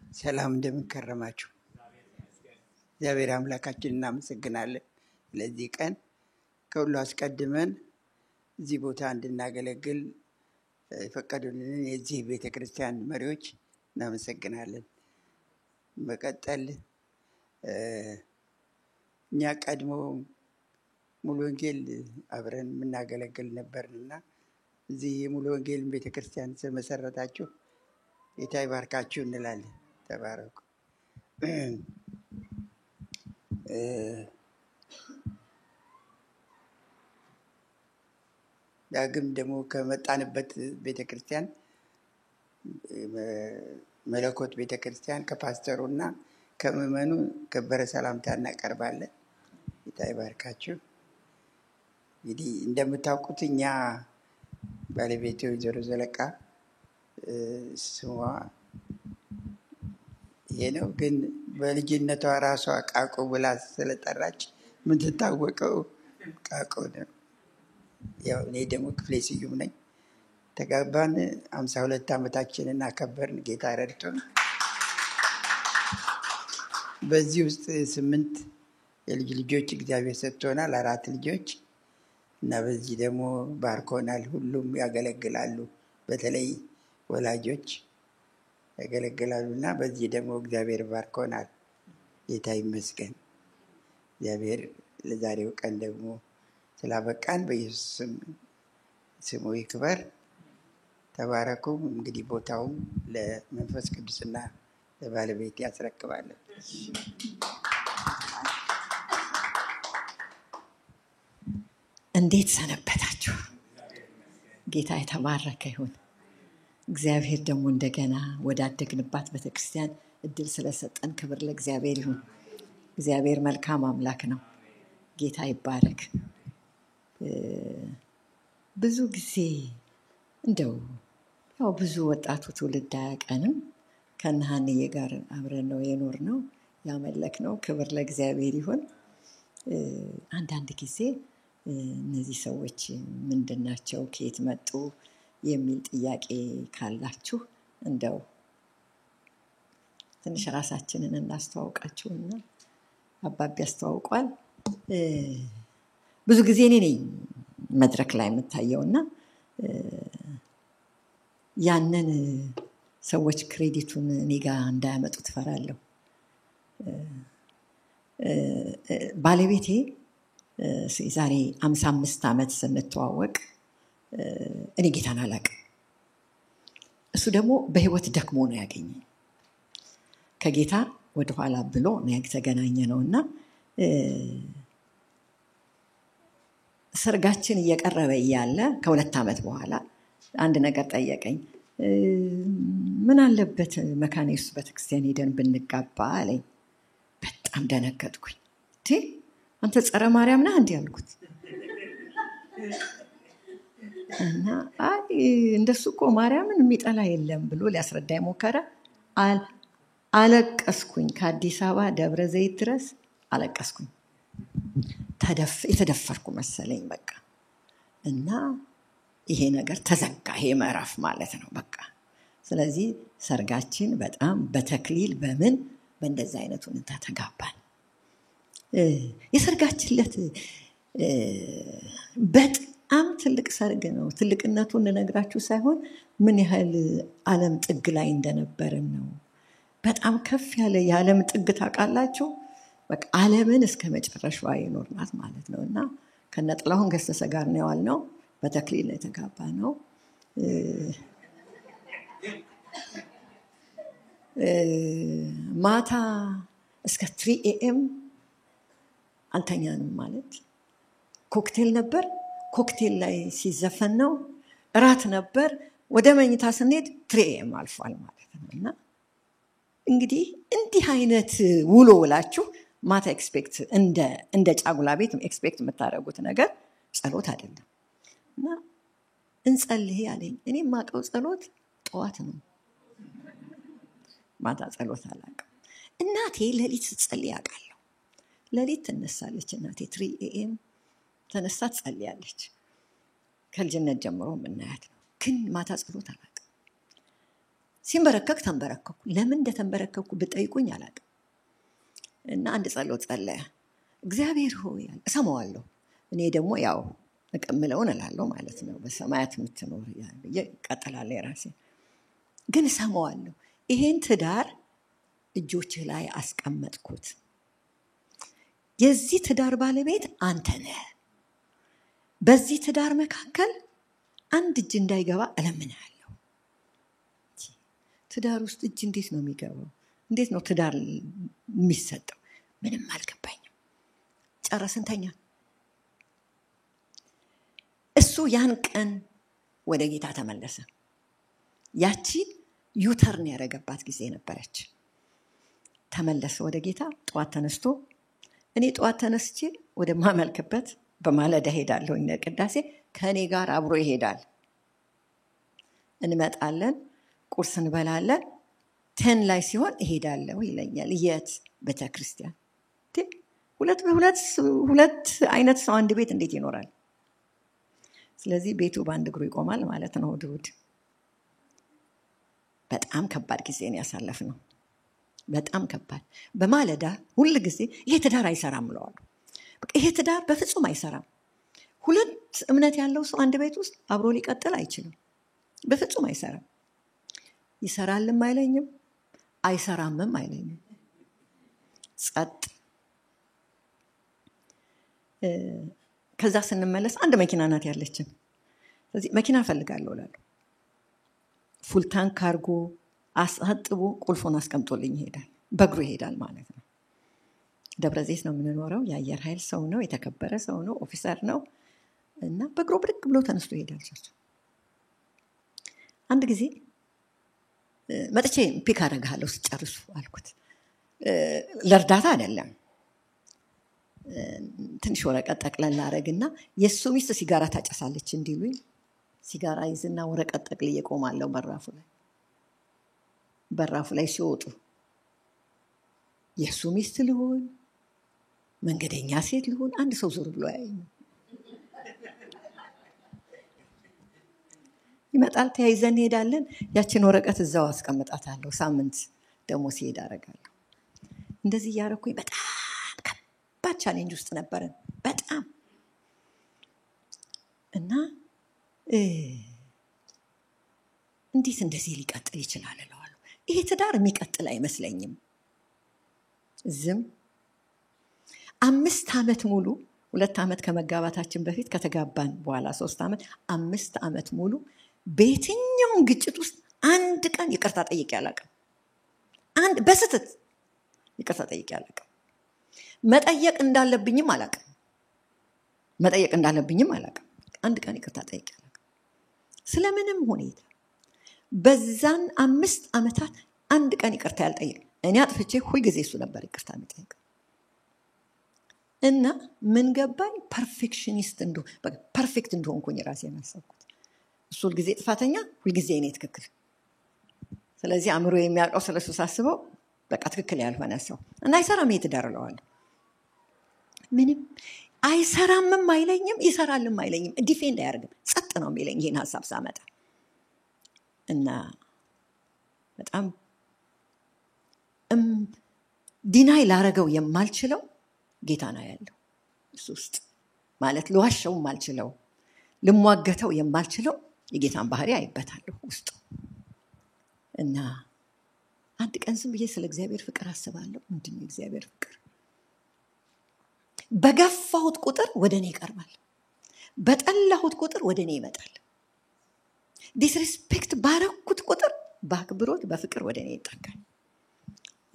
ሰላም እንደምን ከረማችሁ? እግዚአብሔር አምላካችን እናመሰግናለን ለዚህ ቀን። ከሁሉ አስቀድመን እዚህ ቦታ እንድናገለግል የፈቀዱልንን የዚህ ቤተክርስቲያን መሪዎች እናመሰግናለን። መቀጠል እኛ ቀድሞ ሙሉ ወንጌል አብረን የምናገለግል ነበርንና እዚህ የሙሉ ወንጌል ቤተክርስቲያን ስለመሰረታችሁ ጌታ ይባርካችሁ እንላለን። ተባረኩ። ዳግም ደግሞ ከመጣንበት ቤተክርስቲያን መለኮት ቤተክርስቲያን ከፓስተሩና ከምዕመኑ ከበረ ሰላምታ እናቀርባለን። ጌታ ይባርካችሁ። እንግዲህ እንደምታውቁት እኛ ባለቤቴ ወይዘሮ ዘለቃ ስሟ ይሄ ነው፣ ግን በልጅነቷ ራሷ ቃቆ ብላ ስለጠራች የምትታወቀው ቃቆ ነው። ያው እኔ ደግሞ ክፍሌ ስዩም ነኝ። ተጋባን 52 ዓመታችንን አከበርን፣ ጌታ ረድቶን። በዚህ ውስጥ 8 የልጅ ልጆች እግዚአብሔር ሰጥቶናል፣ 4 ልጆች እና በዚህ ደግሞ ባርኮናል። ሁሉም ያገለግላሉ፣ በተለይ ወላጆች ያገለግላሉ እና በዚህ ደግሞ እግዚአብሔር ባርኮናል። ጌታ ይመስገን። እግዚአብሔር ለዛሬው ቀን ደግሞ ስላበቃን በኢየሱስ ስም ስሙ ይክበር። ተባረኩ። እንግዲህ ቦታውም ለመንፈስ ቅዱስና ለባለቤት ያስረክባለሁ። እንዴት ሰነበታችሁ? ጌታ የተባረከ ይሁን። እግዚአብሔር ደግሞ እንደገና ወዳደግንባት ቤተክርስቲያን እድል ስለሰጠን ክብር ለእግዚአብሔር ይሁን። እግዚአብሔር መልካም አምላክ ነው። ጌታ ይባረክ። ብዙ ጊዜ እንደው ያው ብዙ ወጣቱ ትውልድ አያውቀንም። ከነሃንዬ ጋር አብረን ነው የኖርነው ያመለክነው። ክብር ለእግዚአብሔር ይሁን። አንዳንድ ጊዜ እነዚህ ሰዎች ምንድናቸው፣ ከየት መጡ የሚል ጥያቄ ካላችሁ እንደው ትንሽ ራሳችንን እናስተዋውቃችሁና አባቢ ያስተዋውቋል። ብዙ ጊዜ እኔ ነኝ መድረክ ላይ የምታየውና ያንን ሰዎች credit ኡን እኔ ጋር እንዳያመጡ እፈራለሁ። ባለቤቴ ዛሬ 55 ዓመት ስንተዋወቅ እኔ ጌታን አላውቅም። እሱ ደግሞ በህይወት ደክሞ ነው ያገኘኝ። ከጌታ ወደ ኋላ ብሎ ነው የተገናኘነውና ሰርጋችን እየቀረበ እያለ ከ2 ዓመት በኋላ አንድ ነገር ጠየቀኝ። ምን አለበት መካነ ኢየሱስ ቤተክርስቲያን ሄደን ብንጋባ አለኝ። በጣም ደነገጥኩኝ። እንዴ አንተ ጸረ ማርያም ነህ እንዴ አልኩት። እና አይ እንደሱ እኮ ማርያምን የሚጠላ የለም ብሎ ሊያስረዳኝ ሞከረ። አለቀስኩኝ። ከአዲስ አበባ ደብረ ዘይት ድረስ አለቀስኩኝ። የተደፈርኩ መሰለኝ በቃ። እና ይሄ ነገር ተዘጋ፣ ይሄ ምዕራፍ ማለት ነው በቃ። ስለዚህ ሰርጋችን በጣም በተክሊል በምን በእንደዛ አይነት ሁኔታ ተጋባን። የሰርጋችን ዕለት በጣም ትልቅ ሰርግ ነው። ትልቅነቱን ልነግራችሁ ሳይሆን ምን ያህል ዓለም ጥግ ላይ እንደነበርን ነው። በጣም ከፍ ያለ የዓለም ጥግ ታውቃላችሁ። በቃ ዓለምን እስከ መጨረሻዋ የኖርናት ማለት ነው። እና ከነጥላሁን ገሰሰ ጋር ነው የዋልነው። በተክሊል ነው የተጋባነው። ማታ እስከ 3 AM አልተኛንም ማለት ኮክቴል ነበር። ኮክቴል ላይ ሲዘፈን ነው። እራት ነበር። ወደ መኝታ ስንሄድ 3 AM አልፏል ማለት ነው። እና እንግዲህ እንዲህ አይነት ውሎ ውላችሁ ማታ expect እንደ ጫጉላ ቤት expect የምታደርጉት ነገር ጸሎት አይደለም። እና እንጸልይ አለኝ። እኔ የማውቀው ጸሎት ጠዋት ነው፣ ማታ ጸሎት አላውቅም። እናቴ ሌሊት ስትጸልይ አውቃለሁ። ሌሊት ትነሳለች እናቴ 3 AM ተነሳ ትጸልያለች። ከልጅነት ጀምሮ የምናያት ነው። ግን ማታ ጸሎት አላውቅም። ሲንበረከክ ተንበረከኩ። ለምን እንደተንበረከኩ ብጠይቁኝ አላውቅም። እና አንድ ጸሎት ጸለየ። እግዚአብሔር ሆይ እሰማዋለሁ። እኔ ደግሞ ያው እቀምለውን እላለሁ ማለት ነው። በሰማያት የምትኖር ብዬ እቀጥላለሁ የራሴ ግን እሰማዋለሁ። ይሄን ትዳር እጆችህ ላይ አስቀመጥኩት። የዚህ ትዳር ባለቤት አንተ ነህ። በዚህ ትዳር መካከል አንድ እጅ እንዳይገባ እለምንሃለሁ። ትዳር ውስጥ እጅ እንዴት ነው የሚገባው? እንዴት ነው ትዳር የሚሰጠው? ምንም አልገባኝም። ጨረስን፣ ተኛ። እሱ ያን ቀን ወደ ጌታ ተመለሰ። ያቺ U-turn ያደረገባት ጊዜ ነበረች። ተመለሰ ወደ ጌታ። ጠዋት ተነስቶ እኔ ጠዋት ተነስቼ ወደማመልክበት በማለዳ ሄዳለሁ። ቅዳሴ ከእኔ ጋር አብሮ ይሄዳል። እንመጣለን፣ ቁርስ እንበላለን። 10 ላይ ሲሆን እሄዳለሁ ይለኛል። የት? ቤተክርስቲያን። ሁለት አይነት ሰው አንድ ቤት እንዴት ይኖራል? ስለዚህ ቤቱ በአንድ እግሩ ይቆማል ማለት ነው። እሑድ እሑድ በጣም ከባድ ጊዜ ነው ያሳለፍነው። በጣም ከባድ። በማለዳ ሁል ጊዜ ይሄ ትዳር አይሰራም እለዋለሁ። በቃ ይሄ ትዳር በፍጹም አይሰራም። ሁለት እምነት ያለው ሰው አንድ ቤት ውስጥ አብሮ ሊቀጥል አይችልም። በፍጹም አይሰራም። ይሰራልም አይለኝም፣ አይሰራምም አይለኝም። ጸጥ። ከዛ ስንመለስ አንድ መኪና ናት ያለችን። ስለዚህ መኪና እፈልጋለሁ እላለሁ። full tank አድርጎ አሳጥቦ ቁልፉን አስቀምጦልኝ ይሄዳል። በእግሩ ይሄዳል ማለት ነው። ደብረ ዘይት ነው የምንኖረው። የአየር ኃይል ሰው ነው፣ የተከበረ ሰው ነው፣ officer ነው። እና በእግሩ ብድግ ብሎ ተነስቶ ይሄዳል። አንድ ጊዜ መጥቼ pick አደርግሃለሁ ስጨርሱ አልኩት። ለእርዳታ አይደለም፣ ትንሽ ወረቀት ጠቅለል አደረግና የእሱ ሚስት ሲጋራ ታጨሳለች እንዲሉኝ ሲጋራ ይዝና ወረቀት ጠቅልዬ እቆማለሁ በራፉ ላይ። በራፉ ላይ ሲወጡ የእሱ ሚስት ልሆን መንገደኛ ሴት ልሆን አንድ ሰው ዞር ብሎ አያየኝም። ይመጣል፣ ተያይዘን እንሄዳለን። ያችን ወረቀት እዛው አስቀምጣታለሁ። ሳምንት ደግሞ ሲሄድ አደርጋለሁ። እንደዚህ እያደረኩኝ በጣም ከባድ challenge ውስጥ ነበረን። በጣም እና እንዴት እንደዚህ ሊቀጥል ይችላል እለዋለሁ። ይሄ ትዳር የሚቀጥል አይመስለኝም። ዝም 5 ዓመት ሙሉ 2 ዓመት ከመጋባታችን በፊት ከተጋባን በኋላ 3 ዓመት 5 ዓመት ሙሉ በየትኛውም ግጭት ውስጥ አንድ ቀን ይቅርታ ጠይቄ አላውቅም። አንድ በስህተት ይቅርታ ጠይቄ አላውቅም። መጠየቅ እንዳለብኝም አላውቅም። መጠየቅ እንዳለብኝም አላውቅም። አንድ ቀን ይቅርታ ጠይቄ አላውቅም። ስለምንም ሁኔታ በዛን 5 ዓመታት አንድ ቀን ይቅርታ ያልጠየቅ እኔ አጥፍቼ ሁል ጊዜ እሱ ነበር ይቅርታ የሚጠይቅ። እና ምን ገባኝ? perfectionist እንደሆነ በቃ perfect እንደሆንኩኝ ራሴን አሰብኩት። እሱ ሁል ጊዜ ጥፋተኛ፣ ሁል ጊዜ እኔ ትክክል። ስለዚህ አእምሮ የሚያውቀው ስለሱ ሳስበው በቃ ትክክል ያልሆነ ሰው እና አይሰራም ይሄ ትዳር እለዋለሁ። ምንም አይሰራምም አይለኝም፣ ይሰራልም አይለኝም። defend አያደርግም። ጸጥ ነው የሚለኝ ይሄን ሐሳብ ሳመጣ። እና በጣም deny ላረገው የማልችለው ጌታ ነው ያለው እሱ ውስጥ። ማለት ልዋሸው የማልችለው ልሟገተው የማልችለው የጌታን ባህሪ አይበታለሁ ውስጡ። እና አንድ ቀን ዝም ብዬ ስለ እግዚአብሔር ፍቅር አስባለሁ። ምንድነው የእግዚአብሔር ፍቅር? በገፋሁት ቁጥር ወደ እኔ ይቀርባል፣ በጠላሁት ቁጥር ወደ እኔ ይመጣል። disrespect ባረኩት ቁጥር በአክብሮት በፍቅር ወደ እኔ ይጠጋል።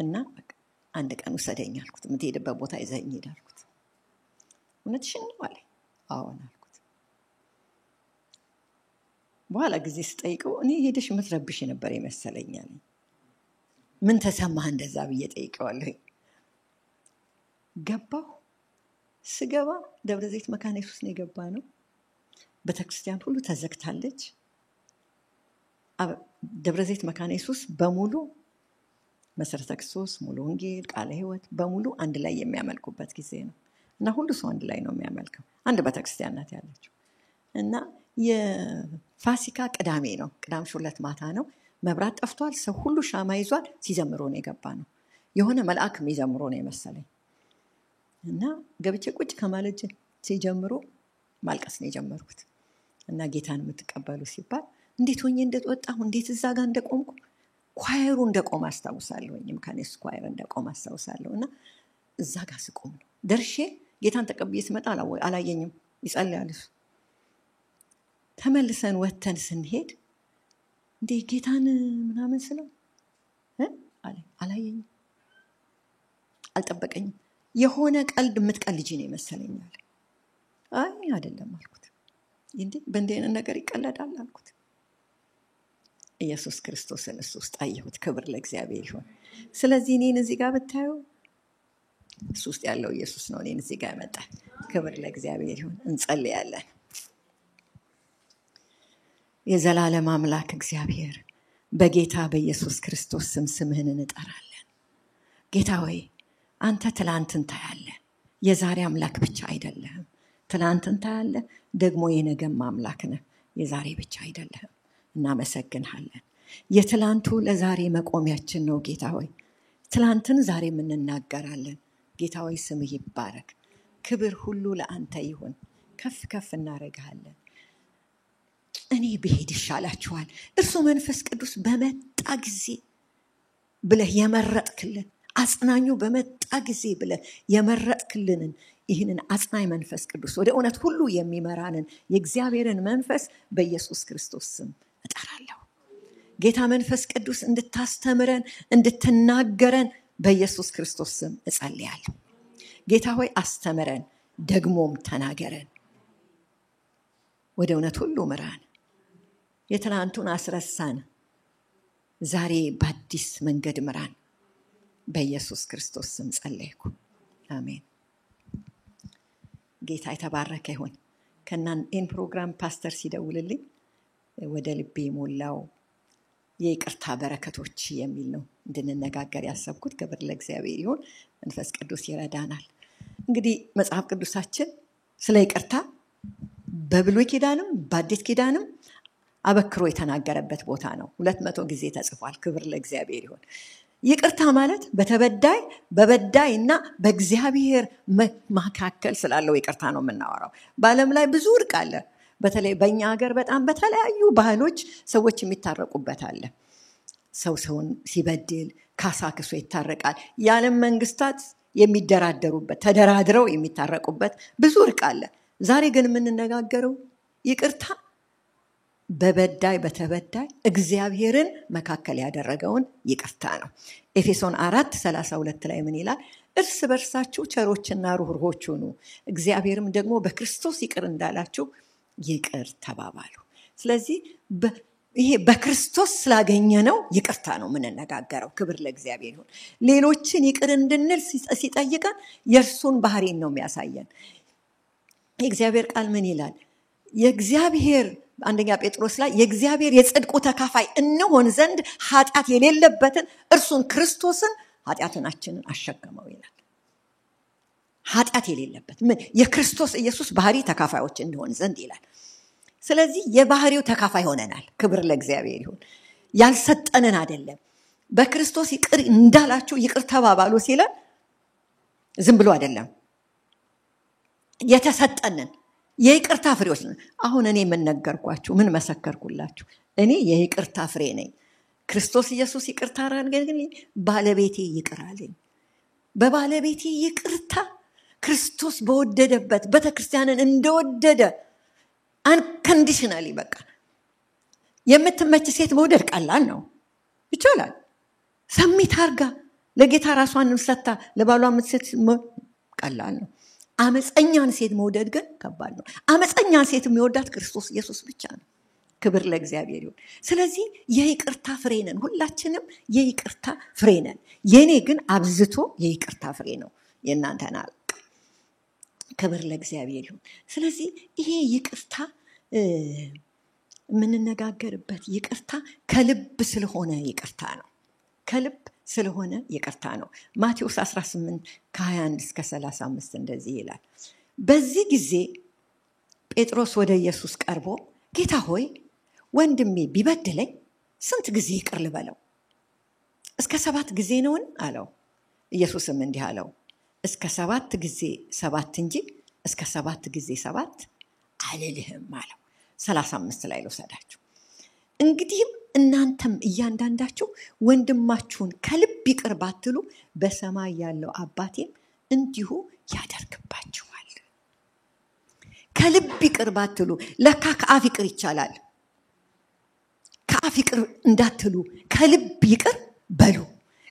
እና በቃ አንድ ቀን ውሰደኝ አልኩት። የምትሄድበት ቦታ ይዘኸኝ ሂድ አልኩት። እውነትሽን ነው አለኝ። አዎን አልኩት። በኋላ ጊዜ ስጠይቀው እኔ ሄደሽ የምትረብሽ ነበር የመሰለኝ አለኝ። ምን ተሰማህ እንደዛ ብዬ ጠይቀዋለሁ። ገባሁ። ስገባ ደብረ ዘይት መካነ ኢየሱስ ነው የገባነው። ቤተክርስቲያን ሁሉ ተዘግታለች። ደብረ ዘይት መካነ ኢየሱስ በሙሉ መሰረተ ክርስቶስ፣ ሙሉ ወንጌል፣ ቃለ ሕይወት በሙሉ አንድ ላይ የሚያመልኩበት ጊዜ ነው። እና ሁሉ ሰው አንድ ላይ ነው የሚያመልከው። አንድ ቤተክርስቲያን ናት ያለችው። እና የፋሲካ ቅዳሜ ነው፣ ቅዳሜ ሹለት ማታ ነው። መብራት ጠፍቷል። ሰው ሁሉ ሻማ ይዟል። ሲዘምሩ ነው የገባ ነው። የሆነ መልአክ የሚዘምሩ ነው የመሰለኝ። እና ገብቼ ቁጭ ከማለት ሲጀምሩ ማልቀስ ነው የጀመርኩት። እና ጌታን የምትቀበሉ ሲባል እንዴት ሆኜ እንደወጣሁ፣ እንዴት እዛ ጋር እንደቆምኩ፣ choir ኡ እንደቆመ አስታውሳለሁ። መካነ ኢየሱስ choir እንደቆመ አስታውሳለሁ። እና እዛ ጋር ስቆም ነው ደርሼ ጌታን ተቀብዬ ስመጣ አላየኝም፣ ይጸልያል እሱ። ተመልሰን ወተን ስንሄድ እንዴ ጌታን ምናምን ስለው አለኝ። አላየኝም፣ አልጠበቀኝም። የሆነ ቀልድ የምትቀልጂ ነው ይመሰለኛል። አይ አይደለም አልኩት። እንዴ በእንዲህ አይነት ነገር ይቀለዳል አልኩት። ኢየሱስ ክርስቶስን እሱ ውስጥ አየሁት። ክብር ለእግዚአብሔር ይሁን። ስለዚህ እኔን እዚህ ጋር ብታዩ እሱ ውስጥ ያለው ኢየሱስ ነው እኔን እዚህ ጋር ያመጣኝ። ክብር ለእግዚአብሔር ይሁን። እንጸልያለን። የዘላለም አምላክ እግዚአብሔር በጌታ በኢየሱስ ክርስቶስ ስም ስምህን እንጠራለን። ጌታ ሆይ አንተ ትላንትን ታያለህ። የዛሬ አምላክ ብቻ አይደለህም። ትላንትን ታያለህ፣ ደግሞ የነገም አምላክ ነህ። የዛሬ ብቻ አይደለህም። እናመሰግንሃለን። የትላንቱ ለዛሬ መቆሚያችን ነው። ጌታ ሆይ ትላንትን ዛሬም እንናገራለን። ጌታ ሆይ ስምህ ይባረክ። ክብር ሁሉ ለአንተ ይሁን። ከፍ ከፍ እናደርግሃለን። እኔ ብሄድ ይሻላችኋል፣ እርሱ መንፈስ ቅዱስ በመጣ ጊዜ ብለህ የመረጥክልን፣ አጽናኙ በመጣ ጊዜ ብለህ የመረጥክልንን ይህንን አጽናኝ መንፈስ ቅዱስ፣ ወደ እውነት ሁሉ የሚመራንን የእግዚአብሔርን መንፈስ በኢየሱስ ክርስቶስ ስም እጠራለሁ። ጌታ መንፈስ ቅዱስ እንድታስተምረን፣ እንድትናገረን በኢየሱስ ክርስቶስ ስም እጸልያለሁ። ጌታ ሆይ አስተምረን፣ ደግሞም ተናገረን፣ ወደ እውነት ሁሉ ምራን። የትናንቱን አስረሳን፣ ዛሬ በአዲስ መንገድ ምራን። በኢየሱስ ክርስቶስ ስም ጸለይኩ፣ አሜን። ጌታ የተባረከ ይሁን። ይህን ፕሮግራም ፓስተር ሲደውልልኝ ወደ ልቤ የሞላው የይቅርታ በረከቶች የሚል ነው እንድንነጋገር ያሰብኩት። ክብር ለእግዚአብሔር ይሁን። መንፈስ ቅዱስ ይረዳናል። እንግዲህ መጽሐፍ ቅዱሳችን ስለ ይቅርታ በብሉይ ኪዳንም በአዲስ ኪዳንም አበክሮ የተናገረበት ቦታ ነው። 200 ጊዜ ተጽፏል። ክብር ለእግዚአብሔር ይሁን። ይቅርታ ማለት በተበዳይ፣ በበዳይ እና በእግዚአብሔር መካከል ስላለው ይቅርታ ነው የምናወራው። በዓለም ላይ ብዙ እርቅ አለ። በተለይ በእኛ ሀገር በጣም በተለያዩ ባህሎች ሰዎች የሚታረቁበት አለ። ሰው ሰውን ሲበድል ካሳ ክሶ ይታረቃል። የዓለም መንግስታት የሚደራደሩበት፣ ተደራድረው የሚታረቁበት ብዙ እርቅ አለ። ዛሬ ግን የምንነጋገረው ይቅርታ በበዳይ፣ በተበዳይ፣ እግዚአብሔርን መካከል ያደረገውን ይቅርታ ነው። ኤፌሶን 4:32 ላይ ምን ይላል? እርስ በርሳችሁ ቸሮችና ሩህሩሆች ሁኑ፣ እግዚአብሔርም ደግሞ በክርስቶስ ይቅር እንዳላችሁ ይቅር ተባባሉ። ስለዚህ ይሄ በክርስቶስ ስላገኘነው ይቅርታ ነው የምንነጋገረው። ክብር ለእግዚአብሔር ይሁን። ሌሎችን ይቅር እንድንል ሲጠይቀን የእርሱን ባህሪን ነው የሚያሳየን። የእግዚአብሔር ቃል ምን ይላል? የእግዚአብሔር አንደኛ ጴጥሮስ ላይ የእግዚአብሔር የጽድቁ ተካፋይ እንሆን ዘንድ ኃጢአት የሌለበትን እርሱን ክርስቶስን ኃጢአታችንን አሸከመው ይላል። ኃጢአት የሌለበት ምን? የክርስቶስ ኢየሱስ ባህሪ ተካፋዮች እንሆን ዘንድ ይላል። ስለዚህ የባህሪው ተካፋይ ሆነናል። ክብር ለእግዚአብሔር ይሁን። ያልሰጠንን አይደለም። በክርስቶስ ይቅር እንዳላችሁ ይቅር ተባባሉ ሲለን ዝም ብሎ አይደለም። የተሰጠንን የይቅርታ ፍሬዎች ነን። አሁን እኔ ምን ነገርኳችሁ? ምን መሰከርኩላችሁ? እኔ የይቅርታ ፍሬ ነኝ። ክርስቶስ ኢየሱስ ይቅርታ አደረገልኝ፣ ባለቤቴ ይቅር አለኝ። በባለቤቴ ይቅርታ ክርስቶስ በወደደበት ቤተክርስቲያንን እንደወደደ unconditionally፣ በቃ የምትመች ሴት መውደድ ቀላል ነው፣ ይቻላል። submit አርጋ ለጌታ ራሷን ሰጥታ ለባሏ የምትሰጥ ቀላል ነው። አመፀኛን ሴት መውደድ ግን ከባድ ነው። አመፀኛን ሴት የሚወዳት ክርስቶስ ኢየሱስ ብቻ ነው። ክብር ለእግዚአብሔር ይሁን። ስለዚህ የይቅርታ ፍሬ ነን፣ ሁላችንም የይቅርታ ፍሬ ነን። የኔ ግን አብዝቶ የይቅርታ ፍሬ ነው፣ የእናንተን አላውቅም። ክብር ለእግዚአብሔር ይሁን። ስለዚህ ይሄ ይቅርታ የምንነጋገርበት ይቅርታ ከልብ ስለሆነ ይቅርታ ነው። ከልብ ስለሆነ ይቅርታ ነው። ማቴዎስ 18 ከ21 እስከ 35 እንደዚህ ይላል። በዚህ ጊዜ ጴጥሮስ ወደ ኢየሱስ ቀርቦ ጌታ ሆይ፣ ወንድሜ ቢበድለኝ ስንት ጊዜ ይቅር ልበለው? እስከ 7 ጊዜ ነውን አለው። ኢየሱስም እንዲህ አለው፣ እስከ 7 ጊዜ 7 እንጂ እስከ 7 ጊዜ 7 አልልህም አለው። 35 ላይ ልውሰዳችሁ። እንግዲህም እናንተም እያንዳንዳችሁ ወንድማችሁን ከልብ ይቅር ባትሉ በሰማይ ያለው አባቴም እንዲሁ ያደርግባችኋል። ከልብ ይቅር ባትሉ፣ ለካ ከአፍ ይቅር ይቻላል። ከአፍ ይቅር እንዳትሉ ከልብ ይቅር በሉ።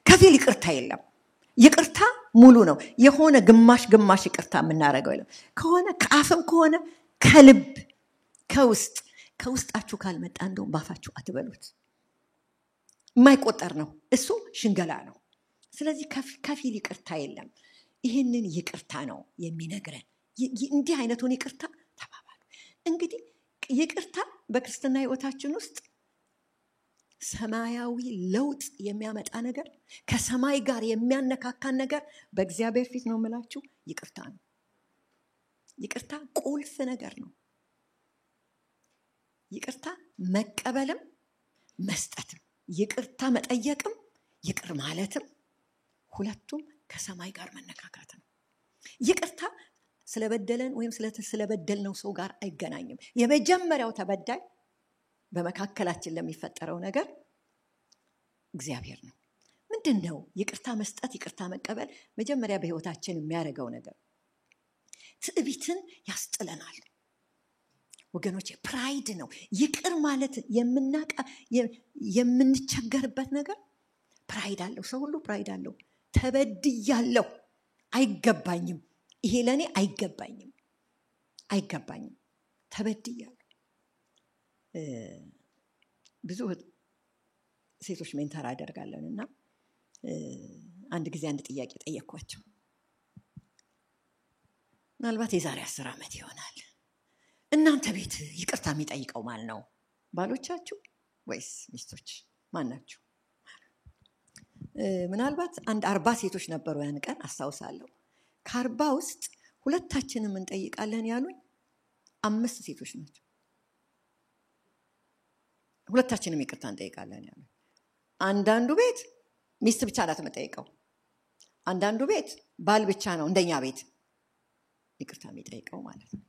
ከፊል ይቅርታ የለም። ይቅርታ ሙሉ ነው። የሆነ ግማሽ ግማሽ ይቅርታ የምናደርገው የለም። ከሆነ ከአፍም ከሆነ ከልብ ከውስጥ፣ ከውስጣችሁ ካልመጣ እንደውም ባፋችሁ አትበሉት። የማይቆጠር ነው እሱ፣ ሽንገላ ነው። ስለዚህ ከፊል ይቅርታ የለም። ይህንን ይቅርታ ነው የሚነግረን። እንዲህ አይነቱን ይቅርታ ተባባሉ። እንግዲህ ይቅርታ በክርስትና ሕይወታችን ውስጥ ሰማያዊ ለውጥ የሚያመጣ ነገር፣ ከሰማይ ጋር የሚያነካካን ነገር በእግዚአብሔር ፊት ነው የምላችሁ፣ ይቅርታ ነው። ይቅርታ ቁልፍ ነገር ነው። ይቅርታ መቀበልም መስጠትም፣ ይቅርታ መጠየቅም ይቅር ማለትም ሁለቱም ከሰማይ ጋር መነካካት ነው። ይቅርታ ስለበደለን ወይም ስለበደልነው ሰው ጋር አይገናኝም። የመጀመሪያው ተበዳይ በመካከላችን ለሚፈጠረው ነገር እግዚአብሔር ነው። ምንድነው ይቅርታ መስጠት ይቅርታ መቀበል? መጀመሪያ በህይወታችን የሚያደርገው ነገር ትዕቢትን ያስጥለናል። ወገኖቼ pride ነው። ይቅር ማለት የምንቸገርበት ነገር pride አለው። ሰው ሁሉ pride አለው። ተበድያለሁ፣ አይገባኝም፣ ይሄ ለኔ አይገባኝም፣ አይገባኝም፣ ተበድያለሁ። ብዙ ሴቶች mentor አደርጋለሁ እና አንድ ጊዜ አንድ ጥያቄ ጠየቅኳቸው። ምናልባት የዛሬ 10 ዓመት ይሆናል። እናንተ ቤት ይቅርታ የሚጠይቀው ማን ነው? ባሎቻችሁ ወይስ ሚስቶች? ማን ናችሁ? ምናልባት አንድ 40 ሴቶች ነበሩ ያን ቀን አስታውሳለሁ። ከ40 ውስጥ ሁለታችንም እንጠይቃለን ያሉኝ 5 ሴቶች ናቸው። ሁለታችንም ይቅርታ እንጠይቃለን ያሉኝ። አንዳንዱ ቤት ሚስት ብቻ ናት የምጠይቀው፣ አንዳንዱ ቤት ባል ብቻ ነው እንደኛ ቤት ይቅርታ የሚጠይቀው ማለት ነው።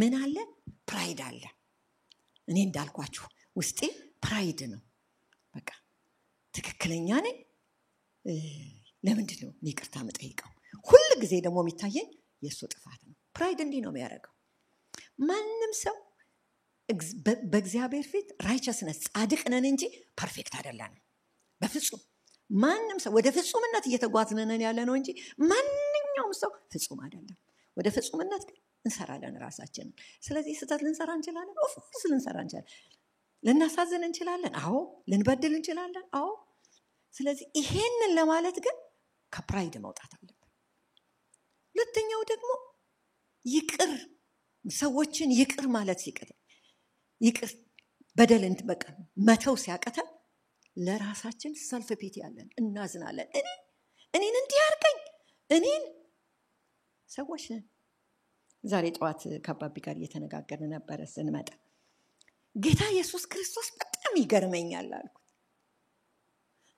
ምን አለ? pride አለ። እኔ እንዳልኳችሁ ውስጤ pride ነው። በቃ ትክክለኛ ነኝ፣ ለምንድን ነው እኔ ይቅርታ የምጠይቀው? ሁል ጊዜ ደግሞ የሚታየኝ የእሱ ጥፋት ነው። pride እንዲህ ነው የሚያደርገው። ማንም ሰው በእግዚአብሔር ፊት righteousness ጻድቅ ነን እንጂ perfect አይደለንም በፍጹም። ማንም ሰው ወደ ፍጹምነት እየተጓዝን ነን ያለ ነው እንጂ ማንኛውም ሰው ፍጹም አይደለም። ወደ ፍጹምነት ግን እንሰራለን ራሳችንን። ስለዚህ ስህተት ልንሰራ እንችላለን፣ of course ልንሰራ እንችላለን። ልናሳዝን እንችላለን፣ አዎ። ልንበድል እንችላለን፣ አዎ። ስለዚህ ይሄንን ለማለት ግን ከ pride መውጣት አለብን። ሁለተኛው ደግሞ ይቅር ሰዎችን ይቅር ማለት ሲቀር ይቅር በደልን በቃ መተው ሲያቅተን ለራሳችን self pity ያለን እናዝናለን። እኔን እንዲህ አድርገኝ፣ እኔን ሰዎች ነን። ዛሬ ጠዋት ከአባቢ ጋር እየተነጋገርን ነበረ ስንመጣ። ጌታ ኢየሱስ ክርስቶስ በጣም ይገርመኛል አልኩት።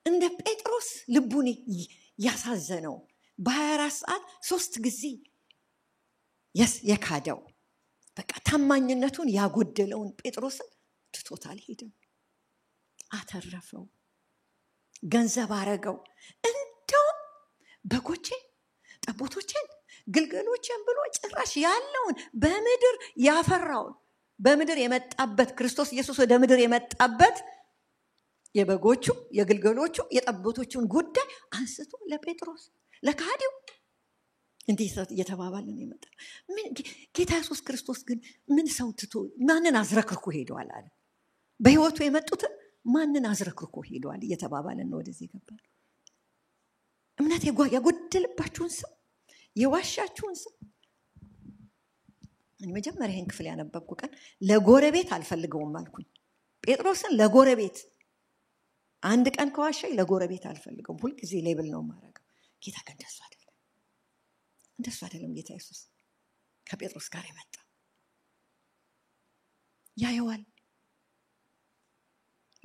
እንደ ጴጥሮስ ልቡን ያሳዘነው በ24 ሰዓት 3 ጊዜ የካደው በቃ ታማኝነቱን ያጎደለውን ጴጥሮስን ትቶት አልሄደም፣ አተረፈው፣ ገንዘብ አረገው። እንደውም በጎቼን፣ ጠቦቶቼን፣ ግልገሎቼን ብሎ ጭራሽ ያለውን በምድር ያፈራውን በምድር የመጣበት ክርስቶስ ኢየሱስ ወደ ምድር የመጣበት የበጎቹ የግልገሎቹ የጠቦቶቹን ጉዳይ አንስቶ ለጴጥሮስ ለካዲው እንዲህ እየተባባልን የመጣ ምን ጌታ ኢየሱስ ክርስቶስ ግን ምን ሰው ትቶ ማንን አዝረክርኮ ሄደዋል አለ። በህይወቱ የመጡትን ማንን አዝረክርኮ ሄደዋል እየተባባልን ነው ወደዚህ የገባነው። እምነት ያጎደለባችሁን ሰው የዋሻችሁን ሰው እኔ መጀመሪያ ይሄን ክፍል ያነበብኩ ቀን ለጎረቤት አልፈልገውም አልኩኝ። ጴጥሮስን ለጎረቤት አንድ ቀን ከዋሻኝ ለጎረቤት አልፈልገውም። ሁል ጊዜ label ነው የማደርገው። ጌታ ግን እንደሱ አይደለም፣ እንደሱ አይደለም። ጌታ ኢየሱስ ከጴጥሮስ ጋር የመጣ ያየዋል።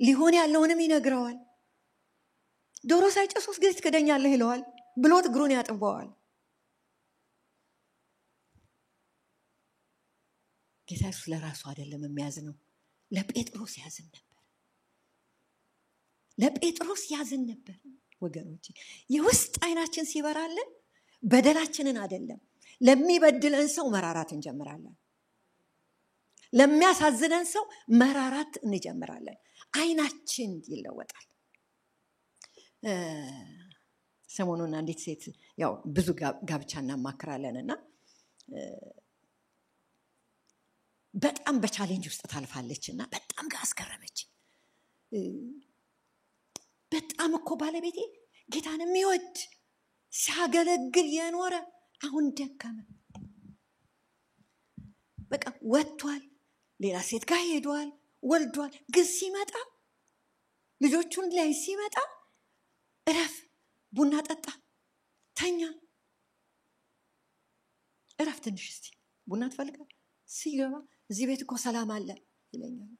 ሊሆን ያለውንም ይነግረዋል። ዶሮ ሳይጮህ 3 ጊዜ ትክደኛለህ ይለዋል ብሎት እግሩን ያጥበዋል። ጌታ ኢየሱስ ለራሱ አይደለም የሚያዝነው፣ ለጴጥሮስ ያዝን ነበር። ለጴጥሮስ ያዝን ነበር። ወገኖቼ የውስጥ አይናችን ሲበራልን በደላችንን አይደለም ለሚበድለን ሰው መራራት እንጀምራለን። ለሚያሳዝነን ሰው መራራት እንጀምራለን። አይናችን ይለወጣል። ሰሞኑን አንዲት ሴት ያው ብዙ ጋብቻ እናማክራለንና በጣም በ challenge ውስጥ ታልፋለችና በጣም አስገረመች። በጣም እኮ ባለቤቴ ጌታን የሚወድ ሲያገለግል የኖረ አሁን ደከመ። በቃ ወጥቷል፣ ሌላ ሴት ጋር ሄዷል፣ ወልዷል። ግን ሲመጣ ልጆቹን ላይ ሲመጣ እረፍ፣ ቡና ጠጣ፣ ተኛ፣ እረፍ ትንሽ እስቲ ቡና ትፈልጋለህ? ሲገባ እዚህ ቤት እኮ ሰላም አለ ይለኛል።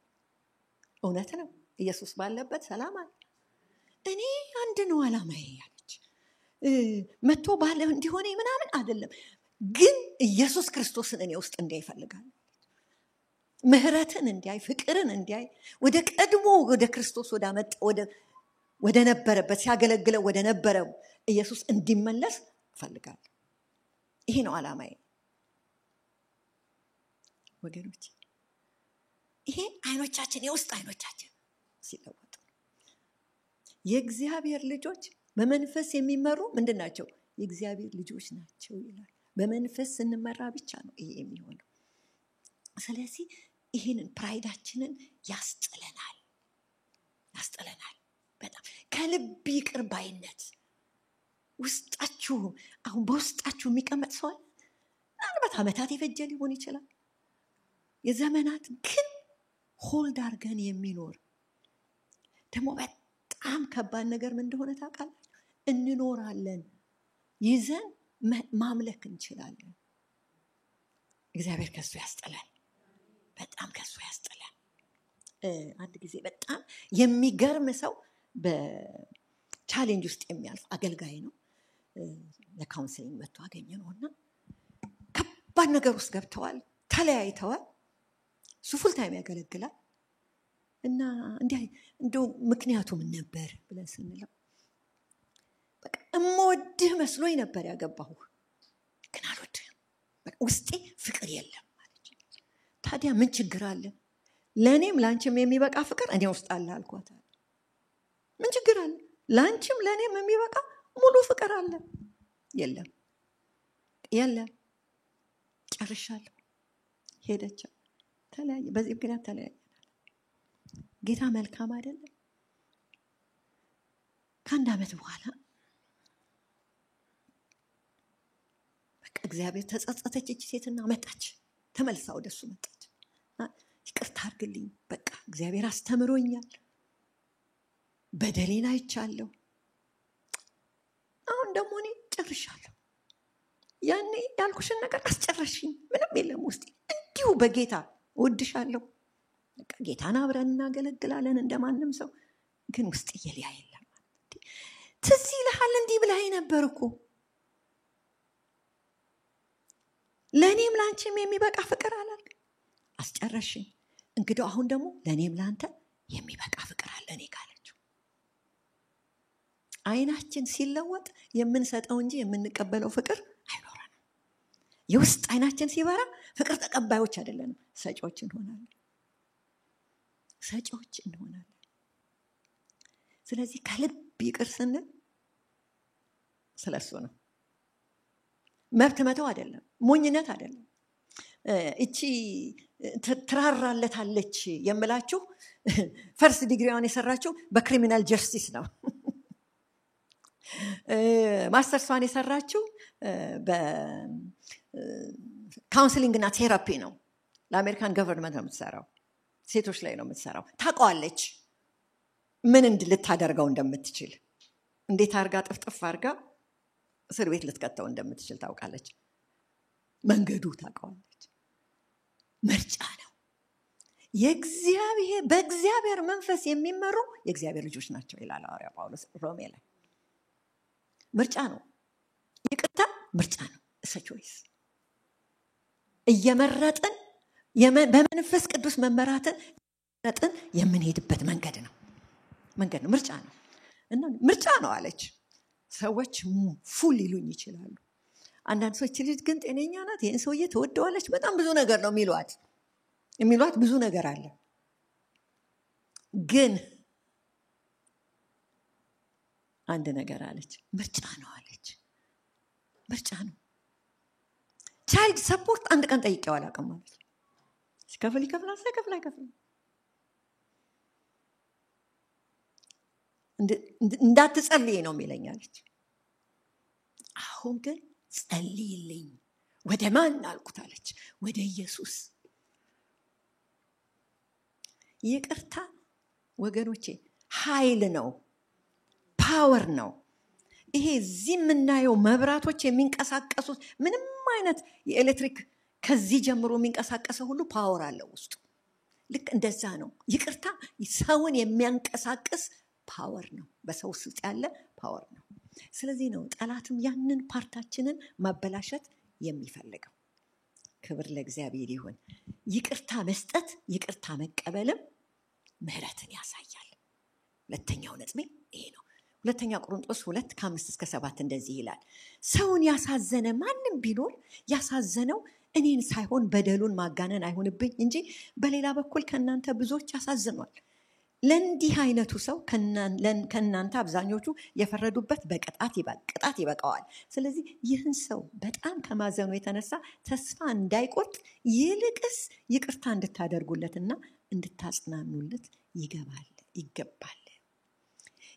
እውነት ነው፣ ኢየሱስ ባለበት ሰላም አለ። እኔ አንድ ነው አላማዬ ያለች መጥቶ ባለ እንዲሆነ ምናምን አይደለም፣ ግን ኢየሱስ ክርስቶስን እኔ ውስጥ እንዲያይ እፈልጋለሁ። ምህረትን እንዲያይ፣ ፍቅርን እንዲያይ፣ ወደ ቀድሞ ወደ ክርስቶስ ወዳመጣ ወደ ነበረበት ሲያገለግለው ወደ ነበረው ኢየሱስ እንዲመለስ እፈልጋለሁ። ይሄ ነው አላማዬ ወገኖች። ይሄ አይኖቻችን የውስጥ አይኖቻችን ሲለወጡ የእግዚአብሔር ልጆች በመንፈስ የሚመሩ ምንድን ናቸው? የእግዚአብሔር ልጆች ናቸው ይላል። በመንፈስ ስንመራ ብቻ ነው ይሄ የሚሆነው። ስለዚህ ይህንን pride ኣችንን ያስጥለናል ያስጥለናል። በጣም ከልብ ይቅር ባይነት ውስጣችሁ አሁን በውስጣችሁ የሚቀመጥ ሰው አለ። ምናልባት ዓመታት የፈጀ ሊሆን ይችላል፣ የዘመናት ግን hold አድርገን የሚኖር ደግሞ በጣም ከባድ ነገር ምን እንደሆነ ታውቃላችሁ? እንኖራለን ይዘን ማምለክ እንችላለን። እግዚአብሔር ከሱ ያስጥላል። በጣም ከሱ ያስጥላል። አንድ ጊዜ በጣም የሚገርም ሰው በ challenge ውስጥ የሚያልፍ አገልጋይ ነው። ለ counseling መጥቶ አገኘነውና ከባድ ነገር ውስጥ ገብተዋል፣ ተለያይተዋል። እሱ full time ያገለግላል እና እንደው ምክንያቱ ምን ነበር ብለን ስንለው በቃ እምወድህ መስሎኝ ነበር ያገባሁህ፣ ግን አልወድህም፣ በቃ ውስጤ ፍቅር የለም አለች። ታዲያ ምን ችግር አለ? ለእኔም ለአንቺም የሚበቃ ፍቅር እኔ ውስጥ አለ አልኳት። ምን ችግር አለ? ለአንቺም ለእኔም የሚበቃ ሙሉ ፍቅር አለ። የለም የለም፣ ጨርሻለሁ። ሄደች፣ ተለያየ። በዚህ ምክንያት ተለያየ። ጌታ መልካም አይደለም? ከአንድ ዓመት በኋላ በቃ እግዚአብሔር ተጸጸተች እቺ ሴትና መጣች፣ ተመልሳ ወደሱ መጣች። ይቅርታ አድርግልኝ፣ በቃ እግዚአብሔር አስተምሮኛል፣ በደሌን አይቻለሁ፣ አሁን ደግሞ እኔ ጨርሻለሁ። ያኔ ያልኩሽን ነገር አስጨረሽኝ፣ ምንም የለም ውስጤ፣ እንዲሁ በጌታ እወድሻለሁ፣ በቃ ጌታን አብረን እናገለግላለን እንደማንም ሰው፣ ግን ውስጥ የሊያ የለም። ትዝ ይልሃል እንዲህ ብለኸኝ ነበር እኮ፣ ለእኔም ለአንቺም የሚበቃ ፍቅር አላልክ? አስጨረሽኝ። እንግዲህ አሁን ደግሞ ለእኔም ለአንተ የሚበቃ ፍቅር አለ እኔ ካለችው። አይናችን ሲለወጥ የምንሰጠው እንጂ የምንቀበለው ፍቅር አይኖረንም። የውስጥ አይናችን ሲበራ ፍቅር ተቀባዮች አይደለንም፣ ሰጪዎች እንሆናለን። ሰጪዎች እንሆናለን። ስለዚህ ከልብ ይቅር ስንል ስለሱ ነው። መብት መተው አይደለም፣ ሞኝነት አይደለም። እቺ ትራራለታለች የምላችሁ first degree ዋን የሰራችው በ criminal justice ነው። ማስተርሷን የሰራችው በ counseling እና therapy ነው። ለአሜሪካን government ነው የምትሰራው፣ ሴቶች ላይ ነው የምትሰራው። ታውቀዋለች ምን ልታደርገው እንደምትችል፣ እንዴት አርጋ ጥፍጥፍ አርጋ እስር ቤት ልትከተው እንደምትችል ታውቃለች። መንገዱ ታውቀዋለች። ምርጫ ነው። የእግዚአብሔር በእግዚአብሔር መንፈስ የሚመሩ የእግዚአብሔር ልጆች ናቸው ይላል ሐዋርያ ጳውሎስ ሮሜ ላይ። ምርጫ ነው። ይቅርታ ምርጫ ነው። It's a choice። እየመረጥን በመንፈስ ቅዱስ መመራትን መረጥን የምንሄድበት መንገድ ነው። መንገድ ነው፣ ምርጫ ነው። እና ምርጫ ነው አለች። ሰዎች fool ሊሉኝ ይችላሉ። አንዳንድ ሰዎች ልጅ ግን ጤነኛ ናት፣ ይህን ሰውዬ ትወደዋለች፣ በጣም ብዙ ነገር ነው የሚሏት ብዙ ነገር አለ። ግን አንድ ነገር አለች፣ ምርጫ ነው አለች። ምርጫ ነው። Child support አንድ ቀን ጠይቄው አላውቅም አለች። ሲከፍል ይከፍላል፣ ሳይከፍል አይከፍልም። እንዳትጸልይ ነው የሚለኝ አለች። አሁን ግን ጸልይልኝ። ወደ ማን አልኩት አለች። ወደ ኢየሱስ። ይቅርታ ወገኖቼ ኃይል ነው፣ power ነው። ይሄ እዚህ የምናየው መብራቶች የሚንቀሳቀሱት ምንም አይነት የኤሌክትሪክ ከዚህ ጀምሮ የሚንቀሳቀሰው ሁሉ power አለው ውስጡ። ልክ እንደዛ ነው። ይቅርታ ሰውን የሚያንቀሳቅስ power ነው። በሰው ውስጥ ያለ power ነው። ስለዚህ ነው ጠላትም ያንን part ኣችንን ማበላሸት የሚፈልገው። ክብር ለእግዚአብሔር ይሁን። ይቅርታ መስጠት ይቅርታ መቀበልም ምህረትን ያሳያል። ሁለተኛው ነጥቤ ይሄ ነው። ሁለተኛ ቆሮንቶስ 2:5-7 እንደዚህ ይላል። ሰውን ያሳዘነ ማንም ቢኖር ያሳዘነው እኔን ሳይሆን በደሉን ማጋነን አይሁንብኝ እንጂ በሌላ በኩል ከእናንተ ብዙዎች ያሳዝኗል። ለእንዲህ አይነቱ ሰው ከእናንተ አብዛኞቹ የፈረዱበት በቅጣት ቅጣት ይበቃዋል። ስለዚህ ይህን ሰው በጣም ከማዘኑ የተነሳ ተስፋ እንዳይቆርጥ ይልቅስ ይቅርታ እንድታደርጉለትና እንድታጽናኑለት ይገባል።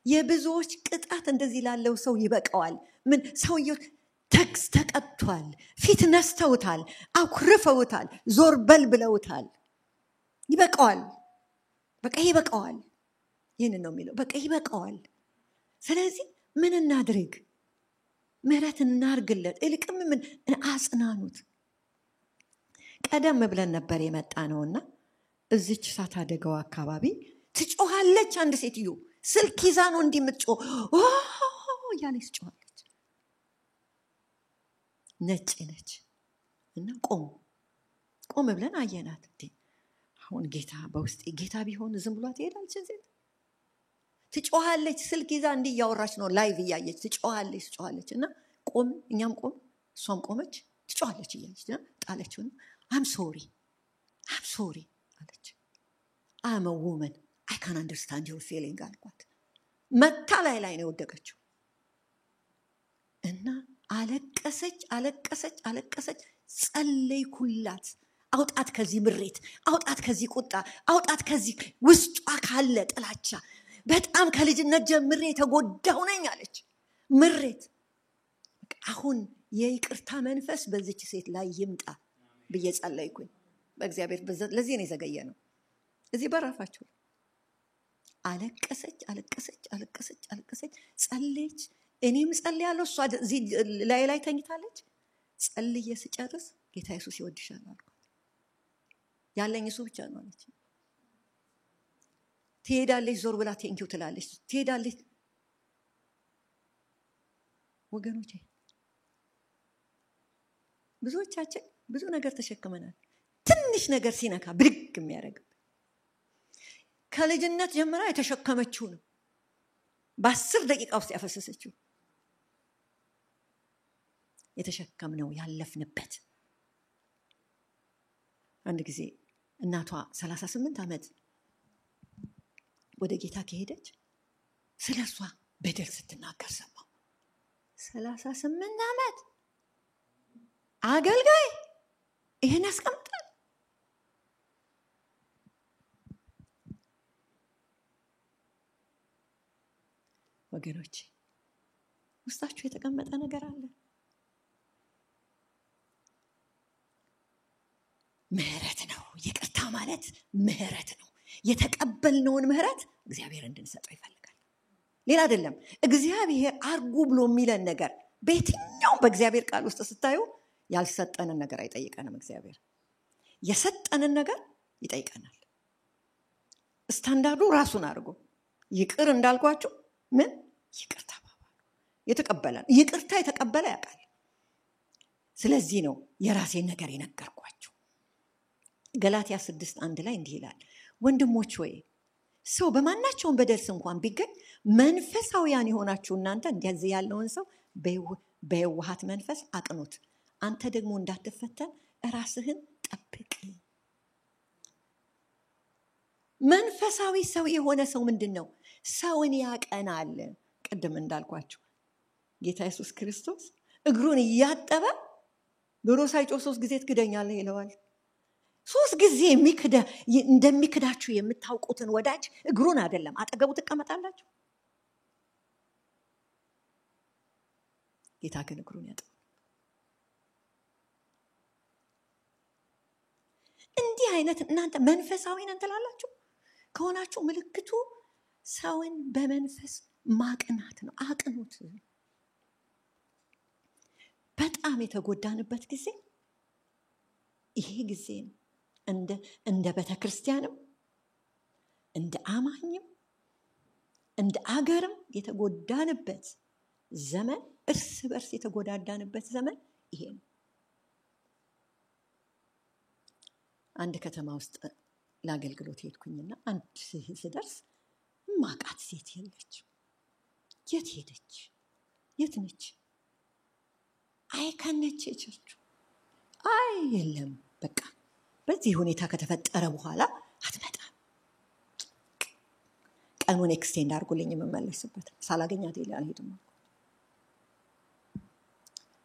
የብዙዎች ቅጣት እንደዚህ ላለው ሰው ይበቃዋል። ምን ሰውየው ተቀጥቷል፣ ፊት ነስተውታል፣ አኩርፈውታል፣ ዞር በል ብለውታል። ይበቃዋል። በቃ ይበቃዋል። ይህን ነው የሚለው። በቃ ይበቃዋል። ስለዚህ ምን እናድርግ? ምህረት እናርግለት፣ ይልቅም ምን አጽናኑት። ቀደም ብለን ነበር የመጣ ነውና እዚች እሳት አደጋው አካባቢ ትጮኻለች አንድ ሴትዮ። ስልክ ይዛ ነው እንዲህ የምትጮህ እያለች ትጮኻለች። ነጭ ነች እና ቆም ብለን አየናት። አሁን ጌታ በውስጤ ጌታ ቢሆን ዝም ብሏት ትሄዳለች። ሴት ትጮኻለች፣ ስልክ ይዛ እንዲህ እያወራች ነው፣ live እያየች ትጮኻለች። እና ቆም፣ እኛም ቆም፣ እሷም ቆመች፣ ትጮኻለች እያለች ጣለችውና I'm sorry I'm sorry አለች። I'm a woman I can understand your feeling አልኳት። መታ ላይ ላይ ነው የወደቀችው እና አለቀሰች አለቀሰች አለቀሰች። ጸለይኩላት። አውጣት ከዚህ ምሬት፣ አውጣት ከዚህ ቁጣ፣ አውጣት ከዚህ ውስጧ ካለ ጥላቻ። በጣም ከልጅነት ጀምሬ የተጎዳሁ ነኝ አለች። ምሬት። አሁን የይቅርታ መንፈስ በዚች ሴት ላይ ይምጣ ብዬ ጸለይኩኝ። በእግዚአብሔር ለዚህ ነው የዘገየ ነው። እዚህ በራፋችሁ አለቀሰች አለቀሰች አለቀሰች አለቀሰች። ጸለየች። እኔም ጸልያለሁ፣ እሷ እዚህ ላይ ላይ ተኝታለች። ጸልዬ ስጨርስ ጌታ ኢየሱስ ይወድሻል አልኳት። ያለኝ እሱ ብቻ ነው አለች። ትሄዳለች፣ ዞር ብላ thank you ትላለች፣ ትሄዳለች። ወገኖቼ ብዙዎቻችን ብዙ ነገር ተሸክመናል። ትንሽ ነገር ሲነካ ብድግ የሚያደርግ ከልጅነት ጀምራ የተሸከመችው ነው። በ10 ደቂቃ ውስጥ ያፈሰሰችው የተሸከምነው ያለፍንበት። አንድ ጊዜ እናቷ 38 ዓመት ወደ ጌታ ከሄደች ስለሷ በደል ስትናገር ሰማሁ። 38 ዓመት አገልጋይ ይሄን ያስቀምጣል? ወገኖች ውስጣችሁ የተቀመጠ ነገር አለ። ምህረት ነው። ይቅርታ ማለት ምህረት ነው። የተቀበልነውን ምህረት እግዚአብሔር እንድንሰጠው ይፈልጋል። ሌላ አይደለም። እግዚአብሔር አርጉ ብሎ የሚለን ነገር በየትኛውም በእግዚአብሔር ቃል ውስጥ ስታዩ ያልሰጠንን ነገር አይጠይቀንም። እግዚአብሔር የሰጠንን ነገር ይጠይቀናል። ስታንዳርዱ ራሱን አድርጎ ይቅር እንዳልኳችሁ ምን ይቅር ተባባሉ። የተቀበለ ይቅርታ የተቀበለ ያውቃል። ስለዚህ ነው የራሴን ነገር የነገርኳችሁ። ገላትያ 6:1 ላይ እንዲህ ይላል፣ ወንድሞች ሆይ ሰው በማናቸውም በደል እንኳን ቢገኝ መንፈሳውያን የሆናችሁ እናንተ እንደዚህ ያለውን ሰው በየዋሃት መንፈስ አቅኑት፣ አንተ ደግሞ እንዳትፈተን ራስህን ጠብቅ። መንፈሳዊ ሰው የሆነ ሰው ምንድን ነው? ሰውን ያቀናል። ቅድም እንዳልኳችሁ ጌታ ኢየሱስ ክርስቶስ እግሩን እያጠበ ዶሮ ሳይጮህ 3 ጊዜ ትክደኛለህ ይለዋል። 3 ጊዜ እንደሚክዳችሁ የምታውቁትን ወዳጅ እግሩን አይደለም አጠገቡ ትቀመጣላችሁ። ጌታ ግን እግሩን ያጥባል። እንዲህ አይነት እናንተ መንፈሳዊ ነን ትላላችሁ ከሆናችሁ ምልክቱ ሰውን በመንፈስ ማቅናት ነው። አቅኑት። በጣም የተጎዳንበት ጊዜ ይሄ ጊዜ ነው። እንደ ቤተክርስቲያንም እንደ አማኝም እንደ አገርም የተጎዳንበት ዘመን፣ እርስ በርስ የተጎዳዳንበት ዘመን ይሄ ነው። አንድ ከተማ ውስጥ ለአገልግሎት ሄድኩኝና አንድ ስደርስ ማቃት ሴት የለች። የት ሄደች? የት ነች? አይ ከነች ቸርቹ። አይ የለም በቃ በዚህ ሁኔታ ከተፈጠረ በኋላ አትመጣም። ቀኑን extend አድርጉልኝ የምመለስበት ሳላገኛት አልሄድም አልኩ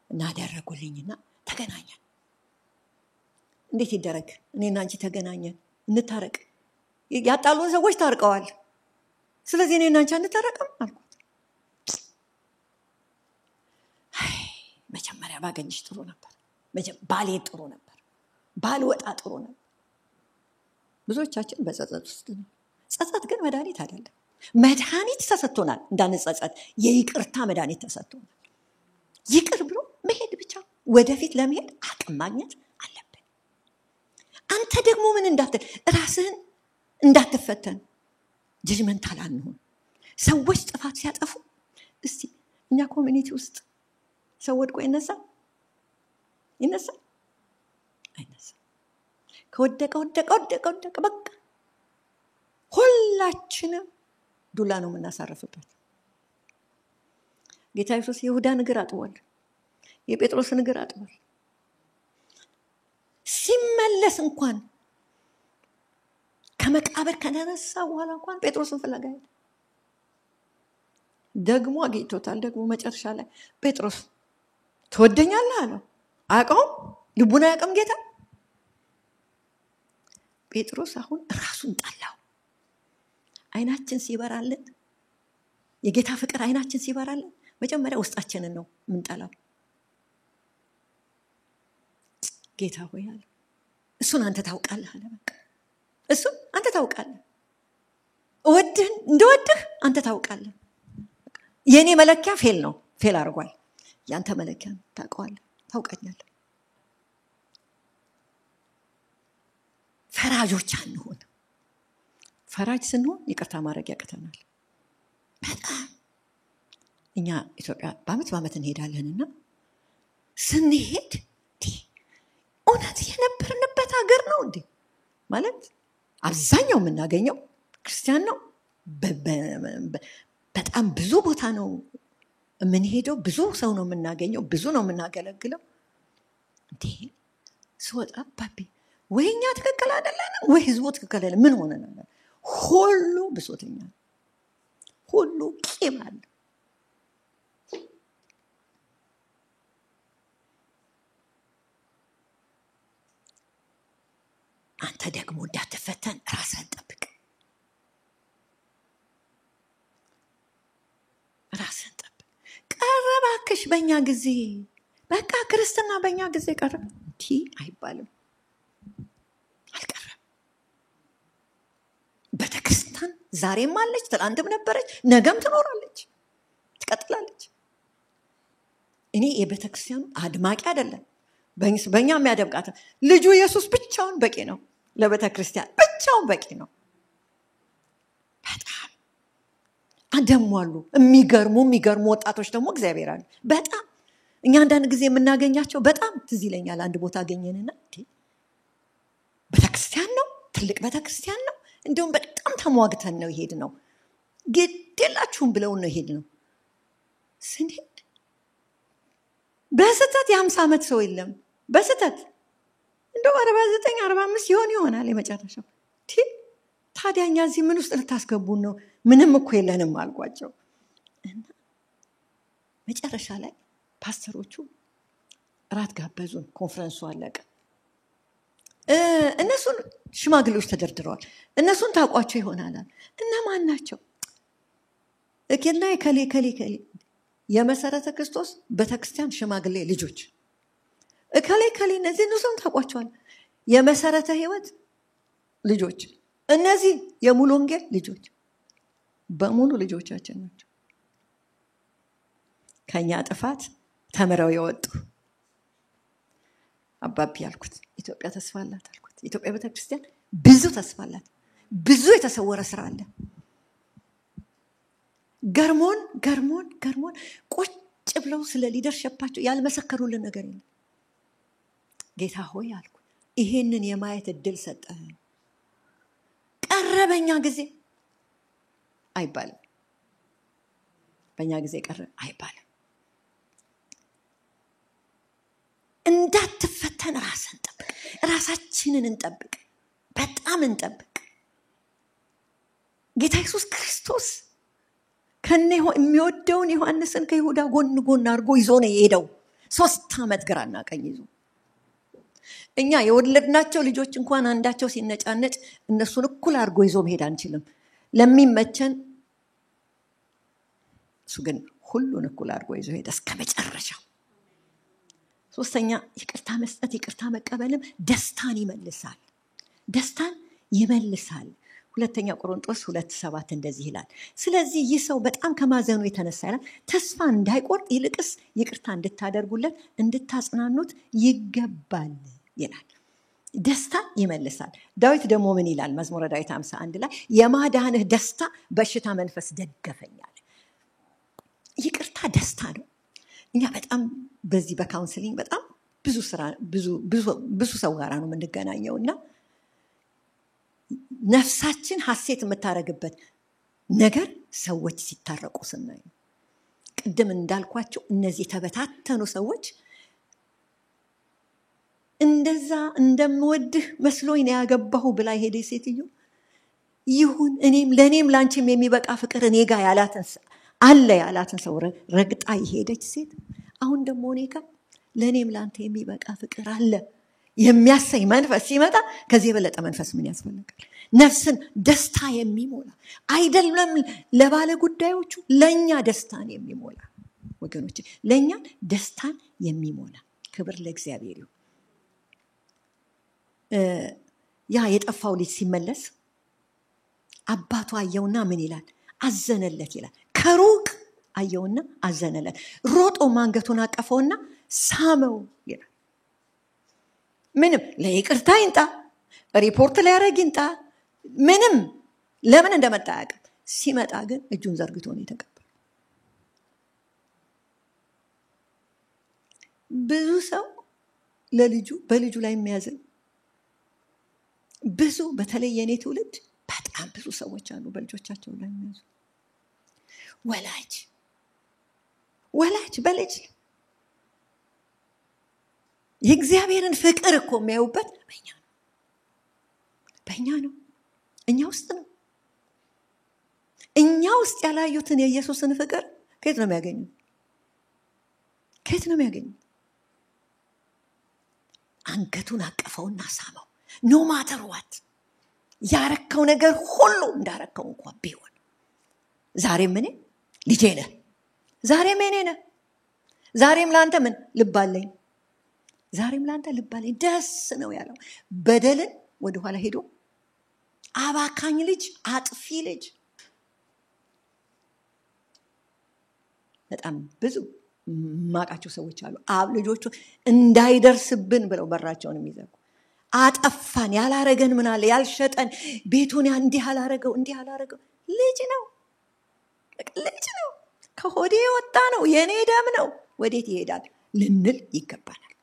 እና አደረጉልኝና ተገናኘን። እንዴት ይደረግ? እኔና አንቺ ተገናኘን፣ እንታረቅ። ያጣሉን ሰዎች ታርቀዋል። ስለዚህ እኔና አንቺ አንታረቅም አልኳት። አይ መጀመሪያ ባገኝሽ ጥሩ ነበር፣ ባሌ ጥሩ ነበር፣ ባልወጣ ጥሩ ነበር። ብዙዎቻችን በጸጸት ውስጥ ነው። ጸጸት ግን መድኃኒት አይደለም። መድኃኒት ተሰጥቶናል እንዳንጸጸት፣ የይቅርታ መድኃኒት ተሰጥቶናል። ይቅር ብሎ መሄድ ብቻ፣ ወደፊት ለመሄድ አቅም ማግኘት አለብን። አንተ ደግሞ ምን እንዳትል፣ ራስህን እንዳትፈተን፣ judgmental አንሁን። ሰዎች ጥፋት ሲያጠፉ እስቲ እኛ community ውስጥ ሰው ወድቆ ይነሳል? ይነሳል? አይነሳም። ከወደቀ ወደቀ ወደቀ ወደቀ፣ በቃ ሁላችንም ዱላ ነው የምናሳርፍበት። ጌታ ኢየሱስ የይሁዳን እግር አጥቧል፣ የጴጥሮስን እግር አጥቧል። ሲመለስ እንኳን ከመቃብር ከተነሳ በኋላ እንኳን ጴጥሮስን ፍለጋ ሄደ። ደግሞ አግኝቶታል። ደግሞ መጨረሻ ላይ ጴጥሮስ ትወደኛለህ አለው። አያውቀውም፣ ልቡን አያውቅም ጌታ። ጴጥሮስ አሁን ራሱን ጠላው። አይናችን ሲበራልን፣ የጌታ ፍቅር አይናችን ሲበራልን መጀመሪያ ውስጣችንን ነው የምንጠላው። ጌታ ሆይ አለ፣ እሱን አንተ ታውቃለህ አለ። በቃ እሱን አንተ ታውቃለህ፣ እወድህ እንደወድህ አንተ ታውቃለህ። የኔ መለኪያ fail ነው፣ fail አድርጓል። ያንተ መለኪያ ታውቀዋለህ፣ ታውቀኛለህ። ፈራጆች አንሁን። ፈራጅ ስንሆን ይቅርታ ማድረግ ያቅተናል በጣም። እኛ ኢትዮጵያ በአመት በአመት እንሄዳለንና ስንሄድ እውነት የነበርንበት ሀገር ነው እንዴ? ማለት አብዛኛው የምናገኘው ክርስቲያን ነው። በጣም ብዙ ቦታ ነው የምንሄደው፣ ብዙ ሰው ነው የምናገኘው፣ ብዙ ነው የምናገለግለው። እንዴ ስወጣ ባቢ ወይ እኛ ትክክል አይደለንም ወይ ህዝቡ ትክክል አይደለም። ምን ሆነናል? ሁሉ ብሶተኛ፣ ሁሉ ቂም አለ። አንተ ደግሞ እንዳትፈተን ራስህን ጠብቅ፣ ራስህን ጠብቅ። ቀረ እባክሽ በእኛ ጊዜ በቃ ክርስትና በእኛ ጊዜ ቀረ እንዲህ አይባልም። አልቀረም። ቤተክርስቲያን ዛሬም አለች፣ ትላንትም ነበረች፣ ነገም ትኖራለች፣ ትቀጥላለች። እኔ የቤተክርስቲያኑ አድማቂ አይደለም፣ በእኛ የሚያደምቃት ልጁ ኢየሱስ ብቻውን በቂ ነው። ለቤተክርስቲያን ብቻውን በቂ ነው። ደግሞ አሉ የሚገርሙ የሚገርሙ ወጣቶች ደግሞ እግዚአብሔር አሉ። በጣም እኛ አንዳንድ ጊዜ የምናገኛቸው በጣም ትዝ ይለኛል። አንድ ቦታ አገኘንና ቤተክርስቲያን ነው፣ ትልቅ ቤተክርስቲያን ነው። እንዲሁም በጣም ተሟግተን ነው የሄድነው። ግድ የላችሁም ብለውን ነው የሄድነው። ስንሄድ በስህተት የ50 ዓመት ሰው የለም። በስህተት እንደው 49 45 ይሆን ይሆናል የመጨረሻው። ታዲያ እኛ እዚህ ምን ውስጥ ልታስገቡን ነው? ምንም እኮ የለንም አልኳቸው። እና መጨረሻ ላይ ፓስተሮቹ እራት ጋበዙን። ኮንፈረንሱ አለቀ። እነሱን ሽማግሌዎች ተደርድረዋል። እነሱን ታውቋቸው ይሆናል። እና ማን ናቸው? እከሌና እከሌ እከሌ እከሌ የመሰረተ ክርስቶስ ቤተክርስቲያን ሽማግሌ ልጆች እከሌ እከሌ፣ እነዚህ እነሱን ታውቋቸዋል። የመሰረተ ሕይወት ልጆች፣ እነዚህ የሙሉ ወንጌል ልጆች፣ በሙሉ ልጆቻችን ናቸው። ከኛ ጥፋት ተምረው የወጡ። አባቢ አልኩት፣ ኢትዮጵያ ተስፋ አላት አልኩት። ኢትዮጵያ ቤተክርስቲያን ብዙ ተስፋ አላት። ብዙ የተሰወረ ስራ አለ። ገርሞን ገርሞን ገርሞን ቁጭ ብለው ስለ ሊደርሽፓቸው ያልመሰከሩልን ነገር የለም። ጌታ ሆይ አልኩ፣ ይሄንን የማየት እድል ሰጠህ። ቀረ በእኛ ጊዜ አይባልም። በእኛ ጊዜ ቀረ አይባልም። እንዳትፈተን ራስን ጠብቅ። ራሳችንን እንጠብቅ፣ በጣም እንጠብቅ። ጌታ ኢየሱስ ክርስቶስ ከነ የሚወደውን ዮሐንስን ከይሁዳ ጎን ጎን አድርጎ ይዞ ነው የሄደው። 3 ዓመት ግራና ቀኝ ይዞ። እኛ የወለድናቸው ልጆች እንኳን አንዳቸው ሲነጫነጭ እነሱን እኩል አድርጎ ይዞ መሄድ አንችልም። ለሚመቸን እሱ ግን ሁሉን እኩል አድርጎ ይዞ ሄደ እስከ መጨረሻው። ሶስተኛ ይቅርታ መስጠት ይቅርታ መቀበልም ደስታን ይመልሳል። ደስታን ይመልሳል። ሁለተኛ ቆሮንቶስ 2:7 እንደዚህ ይላል። ስለዚህ ይህ ሰው በጣም ከማዘኑ የተነሳ ይላል ተስፋ እንዳይቆርጥ ይልቅስ ይቅርታ እንድታደርጉለት እንድታጽናኑት ይገባል ይላል። ደስታ ይመልሳል። ዳዊት ደግሞ ምን ይላል? መዝሙረ ዳዊት 51 ላይ የማዳንህ ደስታ በሽታ መንፈስ ደገፈኛል። ይቅርታ ደስታ ነው። እኛ በጣም በዚህ በ counseling በጣም ብዙ ስራ ብዙ ብዙ ብዙ ሰው ጋር ነው የምንገናኘውና ነፍሳችን ሐሴት የምታረግበት ነገር ሰዎች ሲታረቁ ስናይ ነው። ቅድም እንዳልኳቸው እነዚህ የተበታተኑ ሰዎች እንደዛ እንደምወድህ መስሎኝ ነው ያገባሁ ብላ ሄደች ሴትዮ። ይሁን እኔም ለኔም ላንቺም የሚበቃ ፍቅር እኔ ጋር ያላትን አለ ያላትን ሰው ረግጣ የሄደች ሴት አሁን ደግሞ እኔ ጋር ለኔም ላንተ የሚበቃ ፍቅር አለ የሚያሰኝ መንፈስ ሲመጣ ከዚህ የበለጠ መንፈስ ምን ያስፈልጋል? ነፍስን ደስታ የሚሞላ አይደለም ለባለ ጉዳዮቹ፣ ለኛ ደስታን የሚሞላ ወገኖች፣ ለኛ ደስታን የሚሞላ ክብር ለእግዚአብሔር ይሁን። ያ የጠፋው ልጅ ሲመለስ አባቱ አየውና ምን ይላል? አዘነለት ይላል። ከሩቅ አየውና አዘነለት። ሮጦ ማንገቱን አቀፈውና ሳመው ይላል። ምንም ለይቅርታ ይንጣ ሪፖርት ሊያደርግ ይንጣ ምንም ለምን እንደመጣ አያውቅም። ሲመጣ ግን እጁን ዘርግቶ ነው የተቀበለው። ብዙ ሰው ለልጁ በልጁ ላይ የሚያዝን ብዙ በተለይ የኔ ትውልድ በጣም ብዙ ሰዎች አሉ በልጆቻቸው ላይ የሚያዝኑ። ወላጅ በልጅ የእግዚአብሔርን ፍቅር እኮ የሚያዩበት በእኛ ነው። በእኛ ነው። እኛ ውስጥ ነው። እኛ ውስጥ ያላዩትን የኢየሱስን ፍቅር ከየት ነው የሚያገኙት? ከየት ነው የሚያገኙት? አንገቱን አቀፈውና ሳመው። No matter what ያረከው ነገር ሁሉ እንዳረከው እንኳን ቢሆን ዛሬም እኔ ልጄ ነህ፣ ዛሬም እኔ ነህ፣ ዛሬም ላንተ ምን ልብ አለኝ፣ ዛሬም ላንተ ልብ አለኝ። ደስ ነው ያለው። በደልን ወደ ኋላ ሄዶ አባካኝ ልጅ፣ አጥፊ ልጅ በጣም ብዙ ማቃቸው ሰዎች አሉ። አብ ልጆቹ እንዳይደርስብን ብለው በራቸውን የሚዘጉ አጠፋን፣ ያላረገን ምን አለ፣ ያልሸጠን ቤቱን እንዲህ አላረገው፣ እንዲህ አላረገው። ልጅ ነው፣ ልጅ ነው፣ ከሆዴ የወጣ ነው፣ የኔ ደም ነው፣ ወዴት ይሄዳል ልንል ይገባናል።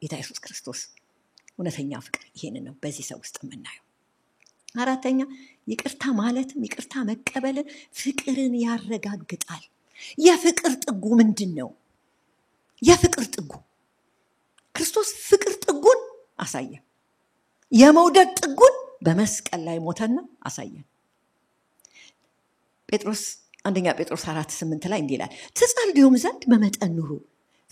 ጌታ ኢየሱስ ክርስቶስ እውነተኛ ፍቅር ይሄንን ነው በዚህ ሰው ውስጥ የምናየው። አራተኛ ይቅርታ ማለትም ይቅርታ መቀበልን ፍቅርን ያረጋግጣል። የፍቅር ጥጉ ምንድን ነው? የፍቅር ጥጉ ክርስቶስ ፍቅር ጥጉን አሳየ። የመውደድ ጥጉን በመስቀል ላይ ሞተና አሳየን። ጴጥሮስ አንደኛ ጴጥሮስ 4:8 ላይ እንዲህ ይላል፣ ትጸልዩም ዘንድ በመጠን ኑሩ፣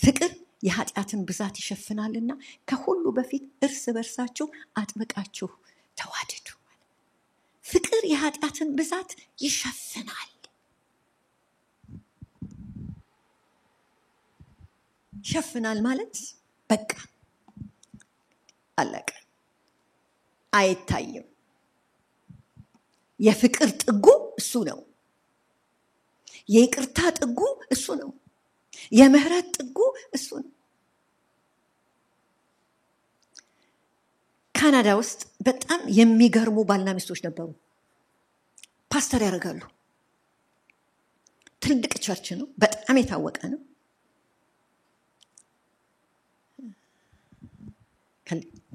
ፍቅር የኃጢአትን ብዛት ይሸፍናልና ከሁሉ በፊት እርስ በርሳችሁ አጥብቃችሁ ተዋደዱ። ፍቅር የኃጢአትን ብዛት ይሸፍናል። ይሸፍናል ማለት በቃ አለቀ፣ አይታይም። የፍቅር ጥጉ እሱ ነው። የይቅርታ ጥጉ እሱ ነው። የምህረት ጥጉ እሱ ነው። ካናዳ ውስጥ በጣም የሚገርሙ ባልና ሚስቶች ነበሩ። ፓስተር ያደርጋሉ። ትልቅ church ነው፣ በጣም የታወቀ ነው።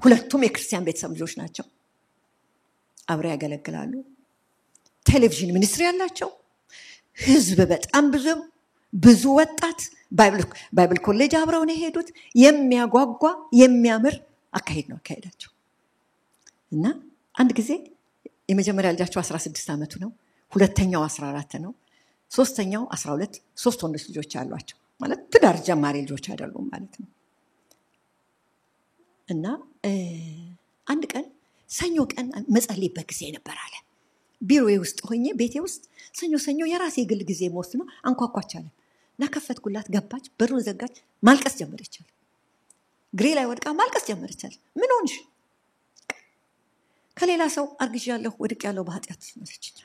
ሁለቱም የክርስቲያን ቤተሰብ ልጆች ናቸው። አብረው ያገለግላሉ። ቴሌቪዥን ministry ያላቸው፣ ህዝብ በጣም ብዙ ብዙ ወጣት Bible college አብረው ነው የሄዱት። የሚያጓጓ የሚያምር አካሄድ ነው አካሄዳቸው። እና አንድ ጊዜ የመጀመሪያ ልጃቸው 16 ዓመቱ ነው፣ ሁለተኛው 14 ነው፣ ሶስተኛው 12። ሶስት ወንዶች ልጆች አሏቸው። ማለት ትዳር ጀማሪ ልጆች አይደሉም ማለት ነው። እና አንድ ቀን ሰኞ ቀን መጸልይበት ጊዜ ነበር አለ። ቢሮዬ ውስጥ ሆኜ ቤቴ ውስጥ ሰኞ ሰኞ የራሴ የግል ጊዜ መወስድ ነው። አንኳኳች አለ እና ከፈትኩላት፣ ገባች፣ በሩን ዘጋች፣ ማልቀስ ጀመረች አለ። ግሬ ላይ ወድቃ ማልቀስ ጀመረች አለ። ምን ሆንሽ? ከሌላ ሰው አርግዣለሁ፣ ወድቄያለሁ በኃጢአት አለችኝ።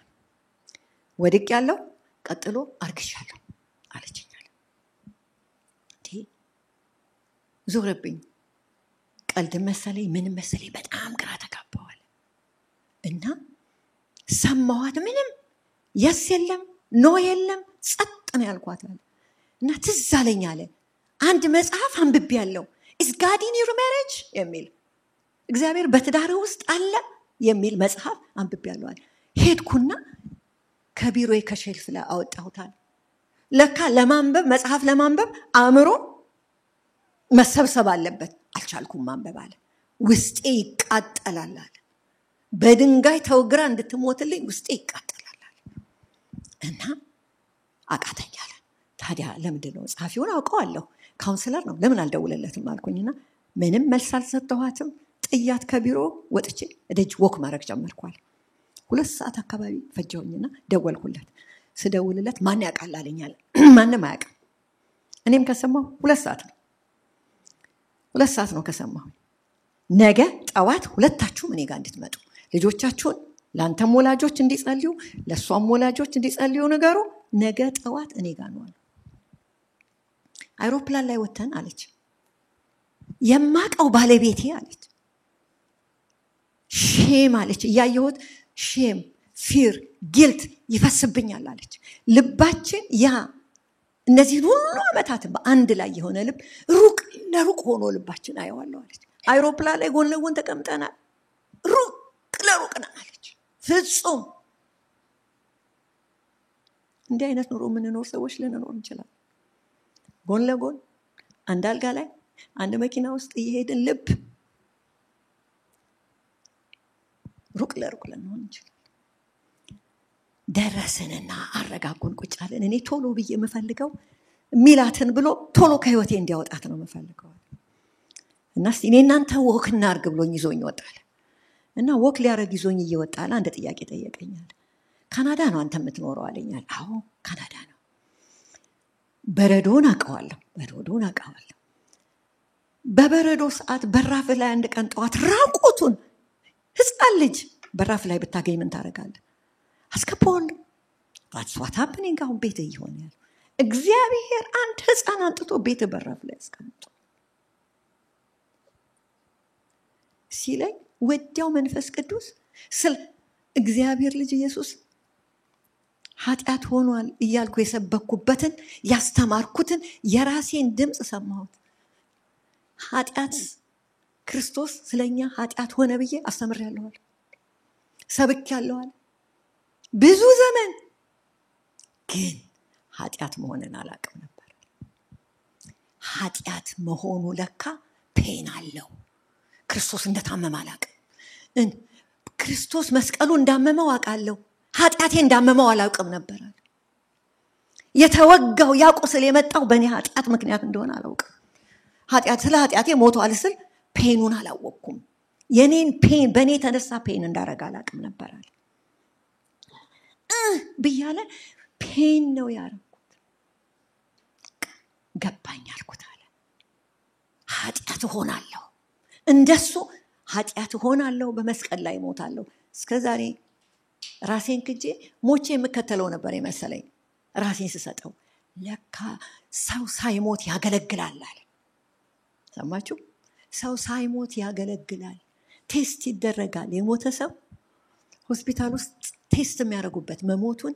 ወድቄያለሁ፣ ቀጥሎ አርግዣለሁ አለችኝ አለ። እንዴ ዞረብኝ። ቀልድ መሰለኝ ምንም መሰለኝ፣ በጣም ግራ ተጋባዋል። እና ሰማኋት፣ ምንም yes የለም no የለም፣ ጸጥ ነው ያልኳት አለ። እና ትዝ አለኝ አለ አንድ መጽሐፍ አንብቤያለሁ፣ Is God in your marriage የሚል፣ እግዚአብሔር በትዳርህ ውስጥ አለ የሚል መጽሐፍ አንብቤያለሁ አለ። ሄድኩና ከቢሮዬ ከ shelf ላይ አወጣሁታል። ለካ ለማንበብ መጽሐፍ ለማንበብ አእምሮ መሰብሰብ አለበት። አልቻልኩም ማንበብ አለ። ውስጤ ይቃጠላል አለ። በድንጋይ ተወግራ እንድትሞትልኝ ውስጤ ይቃጠላል አለ። እና አቃተኝ አለ። ታዲያ ለምንድን ነው ጸሐፊውን አውቀዋለሁ፣ counselor ነው፣ ለምን አልደውልለትም አልኩኝና ምንም መልስ አልሰጠኋትም። ጥያት ከቢሮ ወጥቼ እደጅ walk ማድረግ ጀመርኳል። 2 ሰዓት አካባቢ ፈጀውኝና ደወልኩለት። ስደውልለት ማን ያውቃል አለኝ አለ። ማንም አያውቅም። እኔም ከሰማሁ 2 ሰዓት ነው። 2 ሰዓት ነው ከሰማሁ። ነገ ጠዋት ሁለታችሁም እኔ ጋር እንድትመጡ፣ ልጆቻችሁን ለአንተም ወላጆች እንዲጸልዩ ለእሷም ወላጆች እንዲጸልዩ ንገሩ። ነገ ጠዋት እኔ ጋር ነው አሉ። አይሮፕላን ላይ ወተን አለች የማቀው ባለቤቴ አለች shame አለች እያየሁት shame fear guilt ይፈስብኛል አለች። ልባችን ያ እነዚህን ሁሉ ዓመታት በአንድ ላይ የሆነ ልብ ሩቅ ለሩቅ ሆኖ ልባችን አየዋለሁ አለች። አይሮፕላን ላይ ጎን ለጎን ተቀምጠናል፣ ሩቅ ለሩቅ ነን አለች። ፍጹም እንዲህ አይነት ኑሮ የምንኖር ሰዎች ልንኖር እንችላለን። ጎን ለጎን አንድ አልጋ ላይ አንድ መኪና ውስጥ እየሄድን ልብ ሩቅ ለሩቅ ልንሆን እንችላለን። ደረስንና አረጋጉን ቁጭ አለን። እኔ ቶሎ ብዬ የምፈልገው ሚላትን ብሎ ቶሎ ከህይወቴ እንዲያወጣት ነው የምፈልገው። እና እስቲ እኔ እናንተ walk እናርግ ብሎኝ ይዞኝ ወጣል። እና walk ሊያረግ ይዞኝ እየወጣል አንድ ጥያቄ ጠየቀኛል። ካናዳ ነው አንተ የምትኖረው አለኛል። አዎ ካናዳ ነው። በረዶን አውቀዋለሁ፣ በረዶን አውቀዋለሁ። በበረዶ ሰዓት በራፍ ላይ አንድ ቀን ጠዋት ራቁቱን ህፃን ልጅ በራፍ ላይ ብታገኝ ምን ታደርጋለህ? አስገባዋለሁ። That's what happening አሁን ቤት እየሆነ ያለው። እግዚአብሔር አንድ ህፃን አንጥቶ ቤት በራፍ ላይ አስቀምጦ ሲለኝ ወዲያው መንፈስ ቅዱስ ስለ እግዚአብሔር ልጅ ኢየሱስ ኃጢአት ሆኗል እያልኩ የሰበኩበትን ያስተማርኩትን የራሴን ድምፅ ሰማሁት። ኃጢአት ክርስቶስ ስለኛ ኃጢአት ሆነ ብዬ አስተምሬያለሁ፣ ሰብኬያለሁ ብዙ ዘመን፣ ግን ኃጢአት መሆንን አላውቅም ነበር። ኃጢአት መሆኑ ለካ pain አለው። ክርስቶስ እንደታመመ አላውቅም። ክርስቶስ መስቀሉ እንዳመመው አውቃለሁ፣ ኃጢአቴ እንዳመመው አላውቅም ነበር። የተወጋው ያ ቁስል የመጣው በእኔ ኃጢአት ምክንያት እንደሆነ አላውቅም። ኃጢአት ስለ ኃጢአቴ ሞቷል ስል pain ኡን አላወቅኩም። የኔን pain በእኔ የተነሳ pain እንዳረገ አላውቅም ነበር አለ ብያለ pain ነው ያረኩት። ገባኝ አልኩት አለ። ኃጢአት እሆናለሁ፣ እንደሱ ኃጢአት እሆናለሁ፣ በመስቀል ላይ እሞታለሁ። እስከዛሬ ራሴን ክጄ ሞቼ የምከተለው ነበር የመሰለኝ ራሴን ስሰጠው፣ ለካ ሰው ሳይሞት ያገለግላል አለ። ሰማችሁ? ሰው ሳይሞት ያገለግላል። test ይደረጋል። የሞተ ሰው ሆስፒታል ውስጥ test የሚያደርጉበት መሞቱን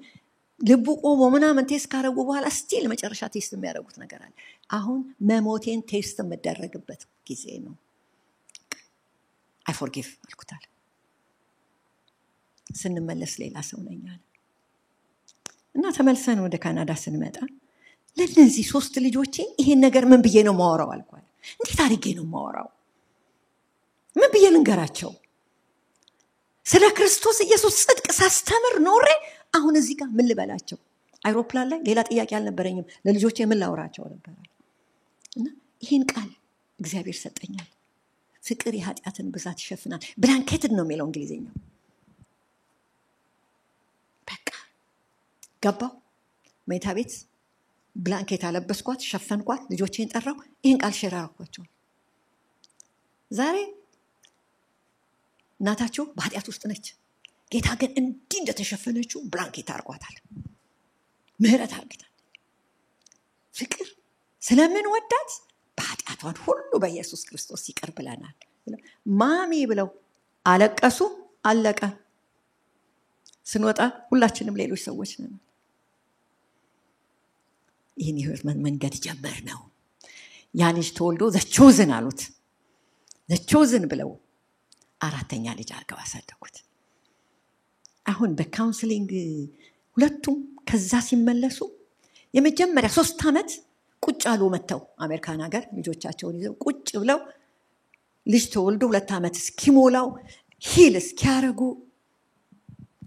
ልቡ ቆሞ ምናምን test ካደረጉ በኋላ still መጨረሻ test የሚያደርጉት ነገር አለ። አሁን መሞቴን test የምደረግበት ጊዜ ነው። I forgive አልኩታል። ስንመለስ ሌላ ሰው ነኝ አለ። እና ተመልሰን ወደ ካናዳ ስንመጣ ለእነዚህ 3 ልጆቼ ይሄን ነገር ምን ብዬ ነው የማወራው አልኳል። እንዴት አድርጌ ነው የማወራው? ምን ብዬ ልንገራቸው? ስለ ክርስቶስ ኢየሱስ ጽድቅ ሳስተምር ኖሬ አሁን እዚህ ጋር ምን ልበላቸው? አይሮፕላን ላይ ሌላ ጥያቄ አልነበረኝም። ለልጆቼ ምን ላወራቸው ነበር? እና ይሄን ቃል እግዚአብሔር ሰጠኛል። ፍቅር የኃጢአትን ብዛት ይሸፍናል። ብላንኬትድ ነው የሚለው እንግሊዘኛው። በቃ ገባው መኝታ ቤት blanket አለበስኳት፣ ሸፈንኳት፣ ልጆቼን ጠራው፣ ይሄን ቃል share አደረኳቸው። ዛሬ እናታቸው በኃጢአት ውስጥ ነች። ጌታ ግን እንዲህ እንደተሸፈነችው blanket አድርጓታል። ምህረት አድርጓታል። ፍቅር ስለምንወዳት በኃጢአቷን ሁሉ በኢየሱስ ክርስቶስ ይቅር ብለናል። ማሚ ብለው አለቀሱ። አለቀ። ስንወጣ ሁላችንም ሌሎች ሰዎች ነን። ይህን የህይወት መንገድ ጀመርነው። ያ ልጅ ተወልዶ The Chosen አሉት። The Chosen ብለው 4ኛ ልጅ አድርገው አሳደጉት። አሁን በ counseling ሁለቱም ከዛ ሲመለሱ የመጀመሪያ 3 ዓመት ቁጭ አሉ። መተው አሜሪካን ሀገር ልጆቻቸውን ይዘው ቁጭ ብለው ልጅ ተወልዶ 2 ዓመት እስኪሞላው heal እስኪያረጉ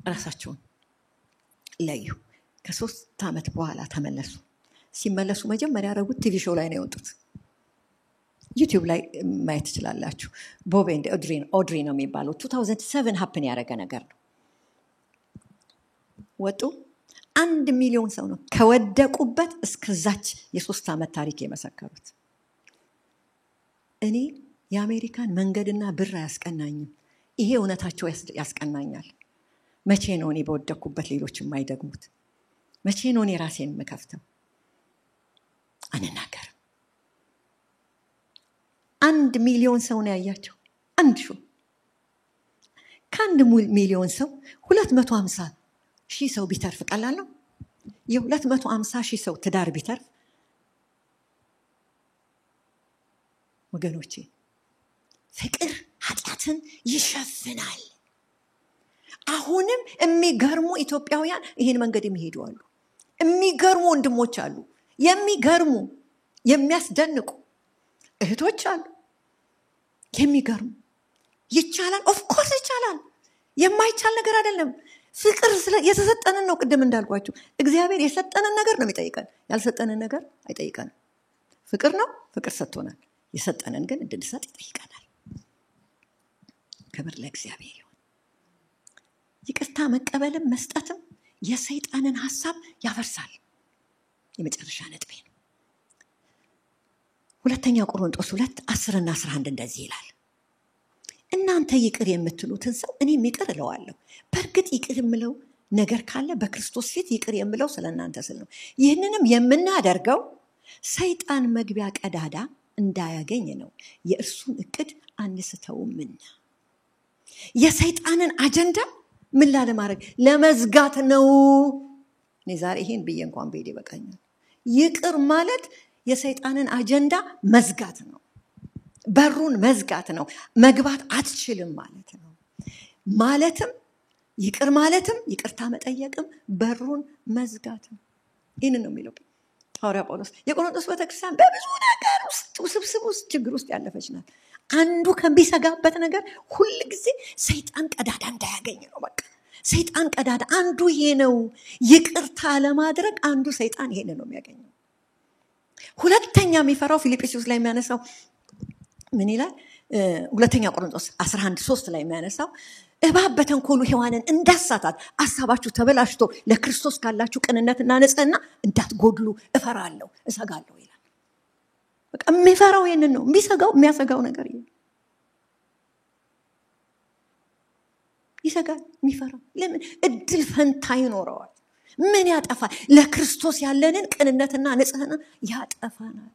ራሳቸውን ለዩ። ከ3 ዓመት በኋላ ተመለሱ። ሲመለሱ መጀመሪያ ያደረጉት TV show ላይ ነው የወጡት። ዩቲዩብ ላይ ማየት ትችላላችሁ። ቦብ and ኦድሪ ነው የሚባለው። 2007 happen ያደረገ ነገር ነው። ወጡ። 1 ሚሊዮን ሰው ነው ከወደቁበት እስከዛች የ3 ዓመት ታሪክ የመሰከሩት። እኔ የአሜሪካን መንገድና ብር አያስቀናኝም። ይሄ እውነታቸው ያስቀናኛል። መቼ ነው እኔ በወደቅኩበት ሌሎች የማይደግሙት? መቼ ነው እኔ ራሴን የምከፍተው? አንናገርም። 1 ሚሊዮን ሰው ነው ያያቸው። አንድ ሺህ ከአንድ ሚሊዮን ሰው 250 ሺህ ሰው ቢተርፍ ቀላል ነው? የ250 ሺህ ሰው ትዳር ቢተርፍ ወገኖቼ፣ ፍቅር ኃጢአትን ይሸፍናል። አሁንም የሚገርሙ ኢትዮጵያውያን ይሄን መንገድ የሚሄዱ አሉ። የሚገርሙ ወንድሞች አሉ። የሚገርሙ የሚያስደንቁ እህቶች አሉ። የሚገርሙ ይቻላል። Of course ይቻላል። የማይቻል ነገር አይደለም። ፍቅር የተሰጠንን ነው። ቅድም እንዳልኳችሁ እግዚአብሔር የሰጠንን ነገር ነው የሚጠይቀን። ያልሰጠንን ነገር አይጠይቀንም። ፍቅር ነው። ፍቅር ሰጥቶናል። የሰጠንን ግን እንድንሰጥ ይጠይቀናል። ክብር ለእግዚአብሔር ይሁን። ይቅርታ መቀበልም መስጠትም የሰይጣንን ሐሳብ ያፈርሳል። የመጨረሻ ነጥቤ ነው። ሁለተኛ ቆሮንቶስ 2:10 እና 11 እንደዚህ ይላል። እናንተ ይቅር የምትሉትን ሰው እኔም ይቅር እለዋለሁ። በእርግጥ ይቅር የምለው ነገር ካለ በክርስቶስ ፊት ይቅር የምለው ስለእናንተ ስል ነው። ይህንንም የምናደርገው ሰይጣን መግቢያ ቀዳዳ እንዳያገኝ ነው፣ የእርሱን እቅድ አንስተውምና። የሰይጣንን አጀንዳ ምን ላለማድረግ? ለመዝጋት ነው። እኔ ዛሬ ይሄን ብዬ እንኳን ብሄድ ይበቃኛል። ይቅር ማለት የሰይጣንን አጀንዳ መዝጋት ነው። በሩን መዝጋት ነው። መግባት አትችልም ማለት ነው። ማለትም ይቅር ማለትም ይቅርታ መጠየቅም በሩን መዝጋት ነው። ይህንን ነው የሚለው ሐዋርያ ጳውሎስ። የቆሮንቶስ ቤተክርስቲያን በብዙ ነገር ውስጥ ውስብስብ ውስጥ ችግር ውስጥ ያለፈች ናት። አንዱ ከሚሰጋበት ነገር ሁል ጊዜ ሰይጣን ቀዳዳ እንዳያገኝ ነው። በቃ ሰይጣን ቀዳዳ አንዱ ይሄ ነው። ይቅርታ ለማድረግ አንዱ ሰይጣን ይሄን ነው የሚያገኘው። ሁለተኛ የሚፈራው ፊልጵስዩስ ላይ የሚያነሳው ምን ይላል? ሁለተኛ ቆሮንቶስ 11:3 ላይ የሚያነሳው እባብ በተንኮሉ ሔዋንን እንዳሳታት አሳባችሁ ተበላሽቶ ለክርስቶስ ካላችሁ ቅንነትና ንጽህና እንዳትጎድሉ እፈራለሁ፣ እሰጋለሁ ይላል። በቃ የሚፈራው ይሄንን ነው። የሚያሰጋው ነገር ይሄ ይሰጋል። የሚፈራው ለምን? እድል ፈንታ ይኖረዋል። ምን ያጠፋል? ለክርስቶስ ያለንን ቅንነትና ንጽህና ያጠፋናል።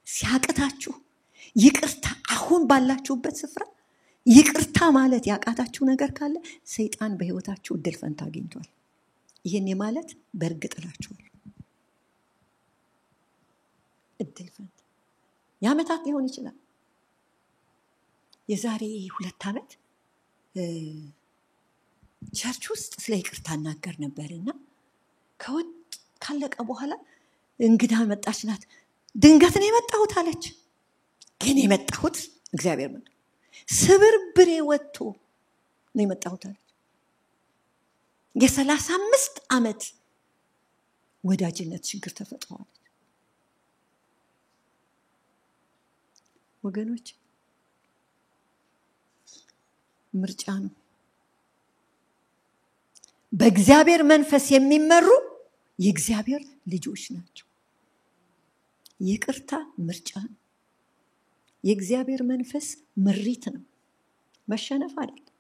ሲያቅታችሁ ይቅርታ አሁን ባላችሁበት ስፍራ ይቅርታ ማለት ያቃታችሁ ነገር ካለ ሰይጣን በህይወታችሁ እድል ፈንታ አግኝቷል። ይሄን ማለት በእርግጥ እላችኋለሁ እድል ፈንታ የዓመታት ሊሆን ይችላል። የዛሬ 2 ዓመት church ውስጥ ስለ ይቅርታ እናገር ነበርና ከወጥ ካለቀ በኋላ እንግዳ መጣች ናት። ድንገት ነው የመጣሁት አለች። ግን የመጣሁት እግዚአብሔር ነው። ስብርብሬ ወጥቶ ነው የመጣሁት አለች። የ35 ዓመት ወዳጅነት ችግር ተፈጥሯል። ወገኖች ምርጫ ነው። በእግዚአብሔር መንፈስ የሚመሩ የእግዚአብሔር ልጆች ናቸው። ይቅርታ ምርጫ ነው። የእግዚአብሔር መንፈስ ምሪት ነው። መሸነፍ አይደለም።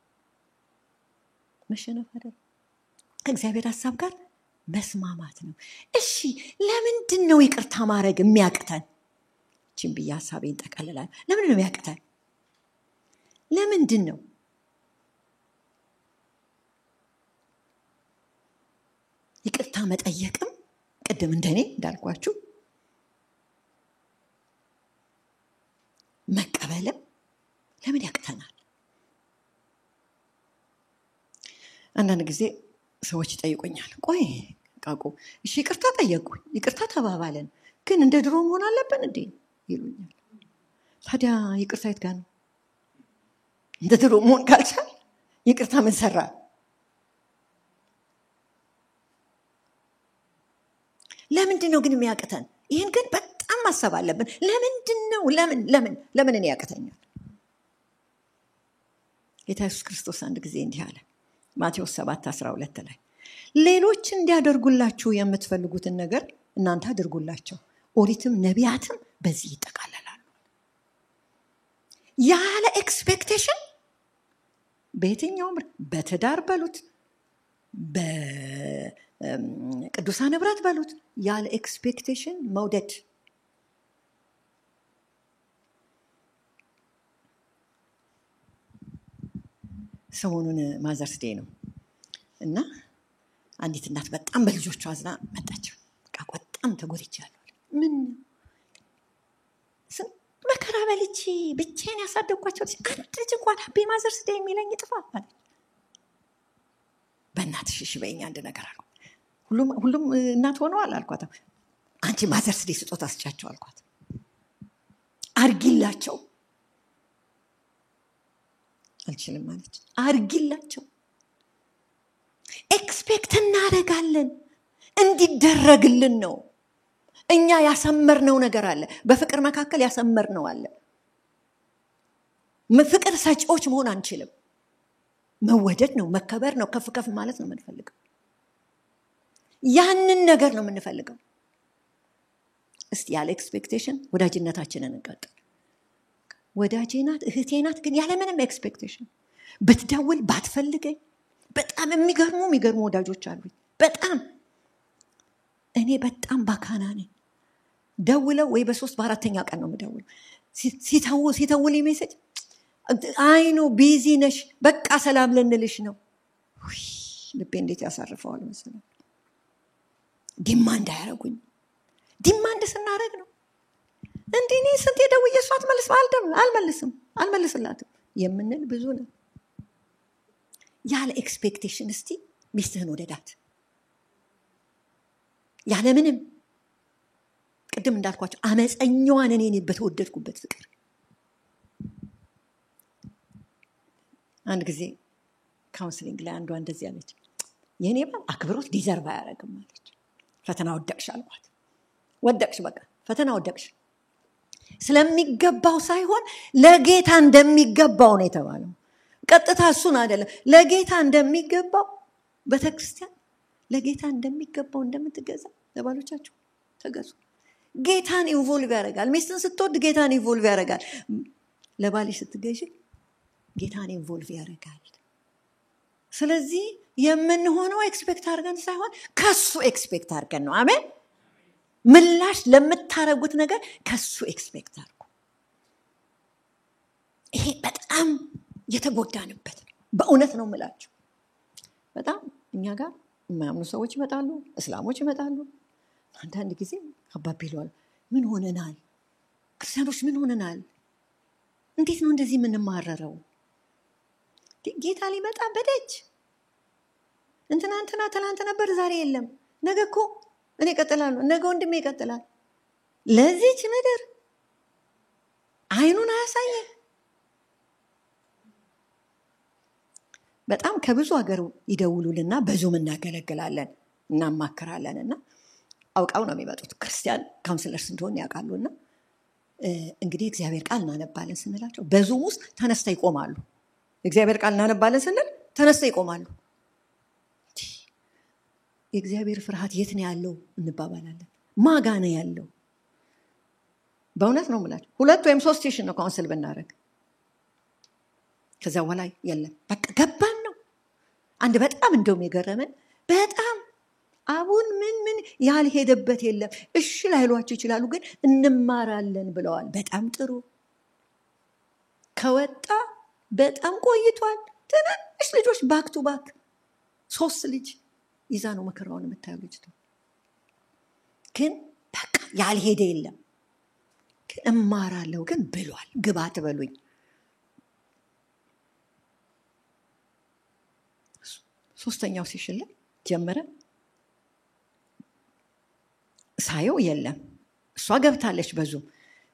መሸነፍ አይደለም። ከእግዚአብሔር ሐሳብ ጋር መስማማት ነው። እሺ ለምንድን ነው ይቅርታ ማድረግ የሚያቅተን? እቺን ብዬ ሐሳቤን ጠቀልላለሁ። ለምንድን ነው የሚያቅተን? ለምንድን ነው? ይቅርታ መጠየቅም ቅድም እንደኔ እንዳልኳችሁ መቀበልም ለምን ያቅተናል? አንዳንድ ጊዜ ሰዎች ይጠይቁኛል። ቆይ ቃቁ እሺ ይቅርታ ጠየቁኝ፣ ይቅርታ ተባባልን፣ ግን እንደ ድሮ መሆን አለብን እንዴ ይሉኛል። ታዲያ ይቅርታ የት ጋር ነው? እንደ ድሮ መሆን ካልቻል ይቅርታ ምን ሰራ? ለምንድን ነው ግን የሚያቅተን? ይሄን ግን በጣም ማሰብ አለብን። ለምንድን ነው ለምን ለምን ለምን እኔ ያቅተኛል? ጌታ ኢየሱስ ክርስቶስ አንድ ጊዜ እንዲህ አለ ማቴዎስ 7:12 ላይ ሌሎች እንዲያደርጉላችሁ የምትፈልጉትን ነገር እናንተ አድርጉላቸው፣ ኦሪትም ነቢያትም በዚህ ይጠቃለላሉ። ያለ expectation በየትኛውም በትዳር በሉት በቅዱሳን ህብረት በሉት ያለ expectation መውደድ። ሰሞኑን Mother's Day ነው እና አንዲት እናት በጣም በልጆቿ አዝና መጣች። በቃ በጣም ተጎድቻለሁ። ምን ስንት መከራ በልቼ ብቻዬን ያሳደግኳቸው ልጅ አንድ ልጅ እንኳን happy Mother's Day የሚለኝ ይጥፋ አለች። በእናትሽ እሺ በይኝ አንድ ነገር አልኳት። ሁሉም እናት ሆነዋል አልኳት። አንቺ Mother's Day ስጦታ ስጫቸው አልኳት። አርጊላቸው። አልችልም አለች። አርጊላቸው። expect እናደርጋለን እንዲደረግልን ነው። እኛ ያሰመርነው ነገር አለ። በፍቅር መካከል ያሰመርነው አለ። ፍቅር ሰጪዎች መሆን አንችልም። መወደድ ነው፣ መከበር ነው፣ ከፍ ከፍ ማለት ነው የምንፈልገው። ያንን ነገር ነው የምንፈልገው። እስቲ ያለ expectation ወዳጅነታችንን እንቀጥል። ወዳጄ ናት፣ እህቴ ናት፣ ግን ያለ ምንም expectation ብትደውል ባትፈልገኝ። በጣም የሚገርሙ ወዳጆች አሉኝ። በጣም እኔ በጣም ባካና ነኝ። ደውለው ወይ በ3 በ4ኛ ቀን ነው የምደውለው። ሲተውልኝ message አይኑ busy ነሽ፣ በቃ ሰላም ልንልሽ ነው። ውይ ልቤ እንዴት ያሳርፈዋል መሰለኝ። demand አያደርጉኝ። demand ስናደርግ ነው እንዲህ እኔ ስንቴ ደውዬ እሷ አትመልስም፣ አልመልስም፣ አልመልስላትም የምንል ብዙ ነው። ያለ expectation እስቲ ሚስትህን ወደዳት ያለ ምንም። ቅድም እንዳልኳቸው አመፀኛዋን እኔን በተወደድኩበት ፍቅር። አንድ ጊዜ counseling ላይ አንዷ እንደዚህ አለች፣ የኔ ባል አክብሮት deserve አያደርግም አለች። ፈተና ወደቅሽ አልኳት። ወደቅሽ፣ በቃ ፈተና ወደቅሽ። ስለሚገባው ሳይሆን ለጌታ እንደሚገባው ነው የተባለው። ቀጥታ እሱን አይደለም፣ ለጌታ እንደሚገባው ቤተክርስቲያን ለጌታ እንደሚገባው እንደምትገዛ ለባሎቻችሁ ተገዙ። ጌታን involve ያደርጋል። ሚስትን ስትወድ ጌታን involve ያደርጋል። ለባልሽ ስትገዢ ጌታን involve ያደርጋል። ስለዚህ የምንሆነው expect አድርገን ሳይሆን ከሱ expect አድርገን ነው። አሜን። ምላሽ ለምታረጉት ነገር ከሱ expect አድርጉ። ይሄ በጣም የተጎዳንበት ነው። በእውነት ነው የምላችሁ። በጣም እኛ ጋር የማያምኑ ሰዎች ይመጣሉ፣ እስላሞች ይመጣሉ። አንዳንድ ጊዜ አባቢ ይለዋል፣ ምን ሆነናል ክርስቲያኖች፣ ምን ሆነናል? እንዴት ነው እንደዚህ የምንማረረው? ጌታ ሊመጣ በደጅ እንትና እንትና ትናንት ነበር ዛሬ የለም። ነገ እኮ እኔ እቀጥላለሁ፣ ነገ ወንድሜ ይቀጥላል። ለዚች ምድር አይኑን አያሳየን። በጣም ከብዙ ሀገር ይደውሉልና በ Zoom እናገለግላለን፣ እናማክራለን። እና አውቃው ነው የሚመጡት፣ ክርስቲያን counselors እንደሆን ያውቃሉና እንግዲህ እግዚአብሔር ቃል እናነባለን ስንላቸው በ Zoom ውስጥ ተነስተው ይቆማሉ። እግዚአብሔር ቃል እናነባለን ስንል ተነስተው ይቆማሉ። የእግዚአብሔር ፍርሃት የት ነው ያለው እንባባላለን። ማጋ ነው ያለው? በእውነት ነው የምላቸው። 2 ወይም 3 session ነው counsel ብናደርግ፣ ከዛ በኋላ የለም። በቃ ገባን ነው። አንድ በጣም እንደውም የገረመን በጣም አቡን ምን ምን ያልሄደበት የለም። እሺ ላይሏቸው ይችላሉ፣ ግን እንማራለን ብለዋል። በጣም ጥሩ ከወጣ በጣም ቆይቷል። ትንሽ ልጆች back to back 3 ልጅ ይዛ ነው መከራውን የምታየው ልጅቷ። ግን በቃ ያልሄደ የለም። ግን እማራለሁ ግን ብሏል። ግባ ትበሉኝ። ሶስተኛው session ላይ ጀመረ። ሳየው የለም። እሷ ገብታለች በ Zoom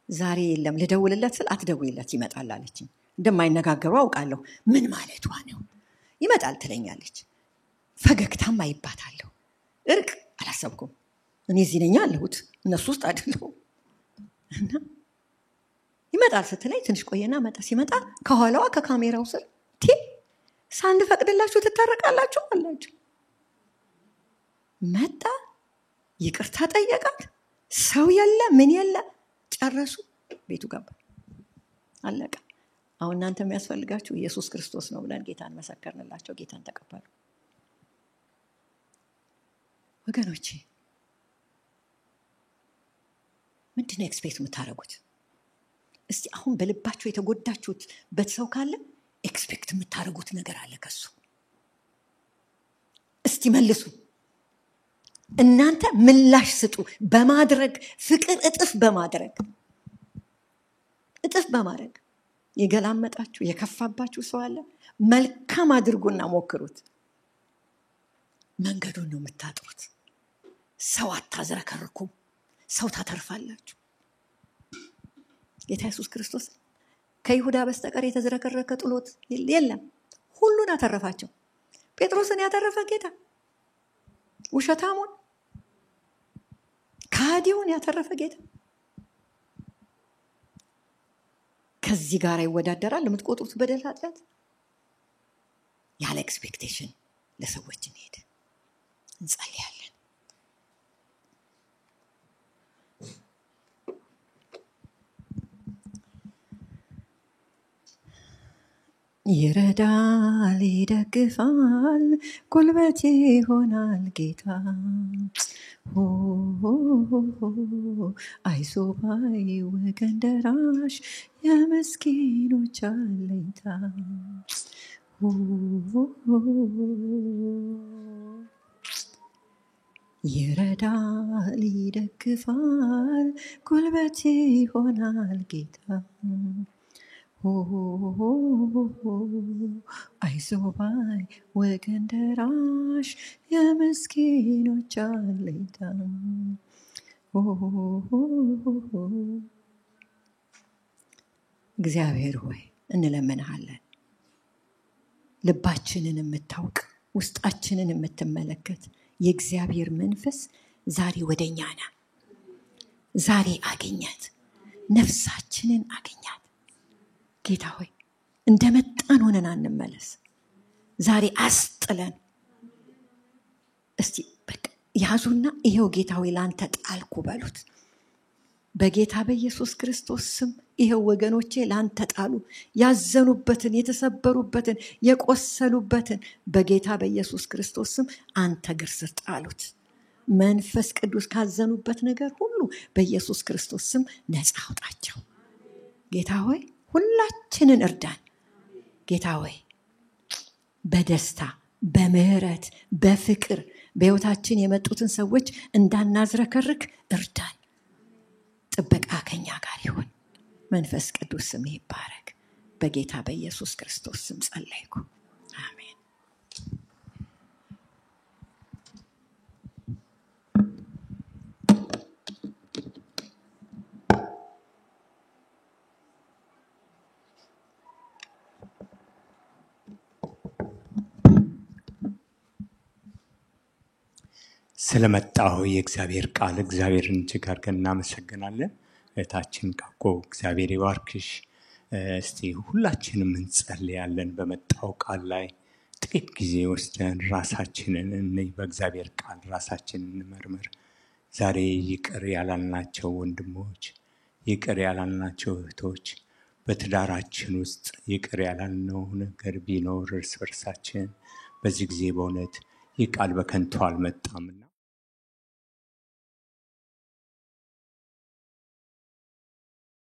ዛሬ የለም። ልደውልለት ስል አትደውይለት ይመጣል አለችኝ። እንደማይነጋገሩ አውቃለሁ። ምን ማለቷ ነው? ይመጣል ትለኛለች። ፈገግታም አይባታለሁ። እርቅ አላሰብኩም። እኔ እዚህ ነኝ ያለሁት፣ እነሱ ውስጥ አይደለሁም። እና ይመጣል ስትለኝ ትንሽ ቆየና መጣ። ሲመጣ ከኋላዋ ከካሜራው ስር ሳንፈቅድላችሁ ትታረቃላችሁ አላችሁ። መጣ፣ ይቅርታ ጠየቃት። ሰው የለ ምን የለ፣ ጨረሱ። ቤቱ ገባ፣ አለቀ። አሁን እናንተ የሚያስፈልጋችሁ ኢየሱስ ክርስቶስ ነው ብለን ጌታን መሰከርንላቸው። ጌታን ተቀበሉ። ወገኖቼ ምንድነው expect የምታደርጉት? እስቲ አሁን በልባችሁ የተጎዳችሁበት ሰው ካለ expect የምታደርጉት ነገር አለ ከሱ። እስቲ መልሱ። እናንተ ምላሽ ስጡ በማድረግ ፍቅር እጥፍ በማድረግ እጥፍ በማድረግ። የገላመጣችሁ የከፋባችሁ ሰው አለ፣ መልካም አድርጉና ሞክሩት። መንገዱን ነው የምታጥሩት። ሰው አታዝረከርኩም፣ ሰው ታተርፋላችሁ። ጌታ ኢየሱስ ክርስቶስ ከይሁዳ በስተቀር የተዝረከረከ ጥሎት የለም። ሁሉን አተረፋቸው። ጴጥሮስን ያተረፈ ጌታ፣ ውሸታሙን ከሃዲውን ያተረፈ ጌታ ከዚህ ጋር ይወዳደራል? የምትቆጥሩት በደል ኃጢአት? ያለ expectation ለሰዎች እንሄድ፣ እንጸልያለን። ይረዳል፣ ይደግፋል፣ ጉልበት ይሆናል ጌታ። አይዞህ ባይ ወገን ደራሽ የምስኪኖች አለኝታ። ይረዳል፣ ይደግፋል፣ ጉልበት ይሆናል ጌታ። አይዞህ ባይ ወገን ደራሽ የምስኪኖች አለኝታ። እግዚአብሔር ሆይ እንለምንሃለን። ልባችንን የምታውቅ ውስጣችንን የምትመለከት የእግዚአብሔር መንፈስ ዛሬ ወደኛ ና። ዛሬ አገኛት፣ ነፍሳችንን አገኛት። ጌታ ሆይ እንደመጣን ሆነን አንመለስ። ዛሬ አስጥለን እስቲ በቃ ያዙና ይሄው ጌታ ሆይ ላንተ ጣልኩ በሉት። በጌታ በኢየሱስ ክርስቶስ ስም ይሄው ወገኖቼ ላንተ ጣሉ። ያዘኑበትን፣ የተሰበሩበትን፣ የቆሰሉበትን በጌታ በኢየሱስ ክርስቶስ ስም አንተ እግር ስር ጣሉት። መንፈስ ቅዱስ ካዘኑበት ነገር ሁሉ በኢየሱስ ክርስቶስ ስም ነፃ አውጣቸው። ጌታ ሆይ ሁላችንን እርዳን። ጌታ ሆይ በደስታ በምህረት በፍቅር በሕይወታችን የመጡትን ሰዎች እንዳናዝረከርክ እርዳን። ጥበቃ ከኛ ጋር ይሁን። መንፈስ ቅዱስ ስም ይባረክ። በጌታ በኢየሱስ ክርስቶስ ስም ጸለይኩ። አሜን። ስለመጣው የእግዚአብሔር ቃል እግዚአብሔርን እጅግ አድርገን እናመሰግናለን። እህታችን ቃቆ እግዚአብሔር ይባርክሽ። እስቲ ሁላችንም እንጸልያለን። በመጣው ቃል ላይ ጥቂት ጊዜ ወስደን ራሳችንን እንይ፣ በእግዚአብሔር ቃል ራሳችንን እንመርምር። ዛሬ ይቅር ያላልናቸው ወንድሞች፣ ይቅር ያላልናቸው እህቶች፣ በትዳራችን ውስጥ ይቅር ያላልነው ነገር ቢኖር እርስ በርሳችን በዚህ ጊዜ በእውነት ይህ ቃል በከንቱ አልመጣምና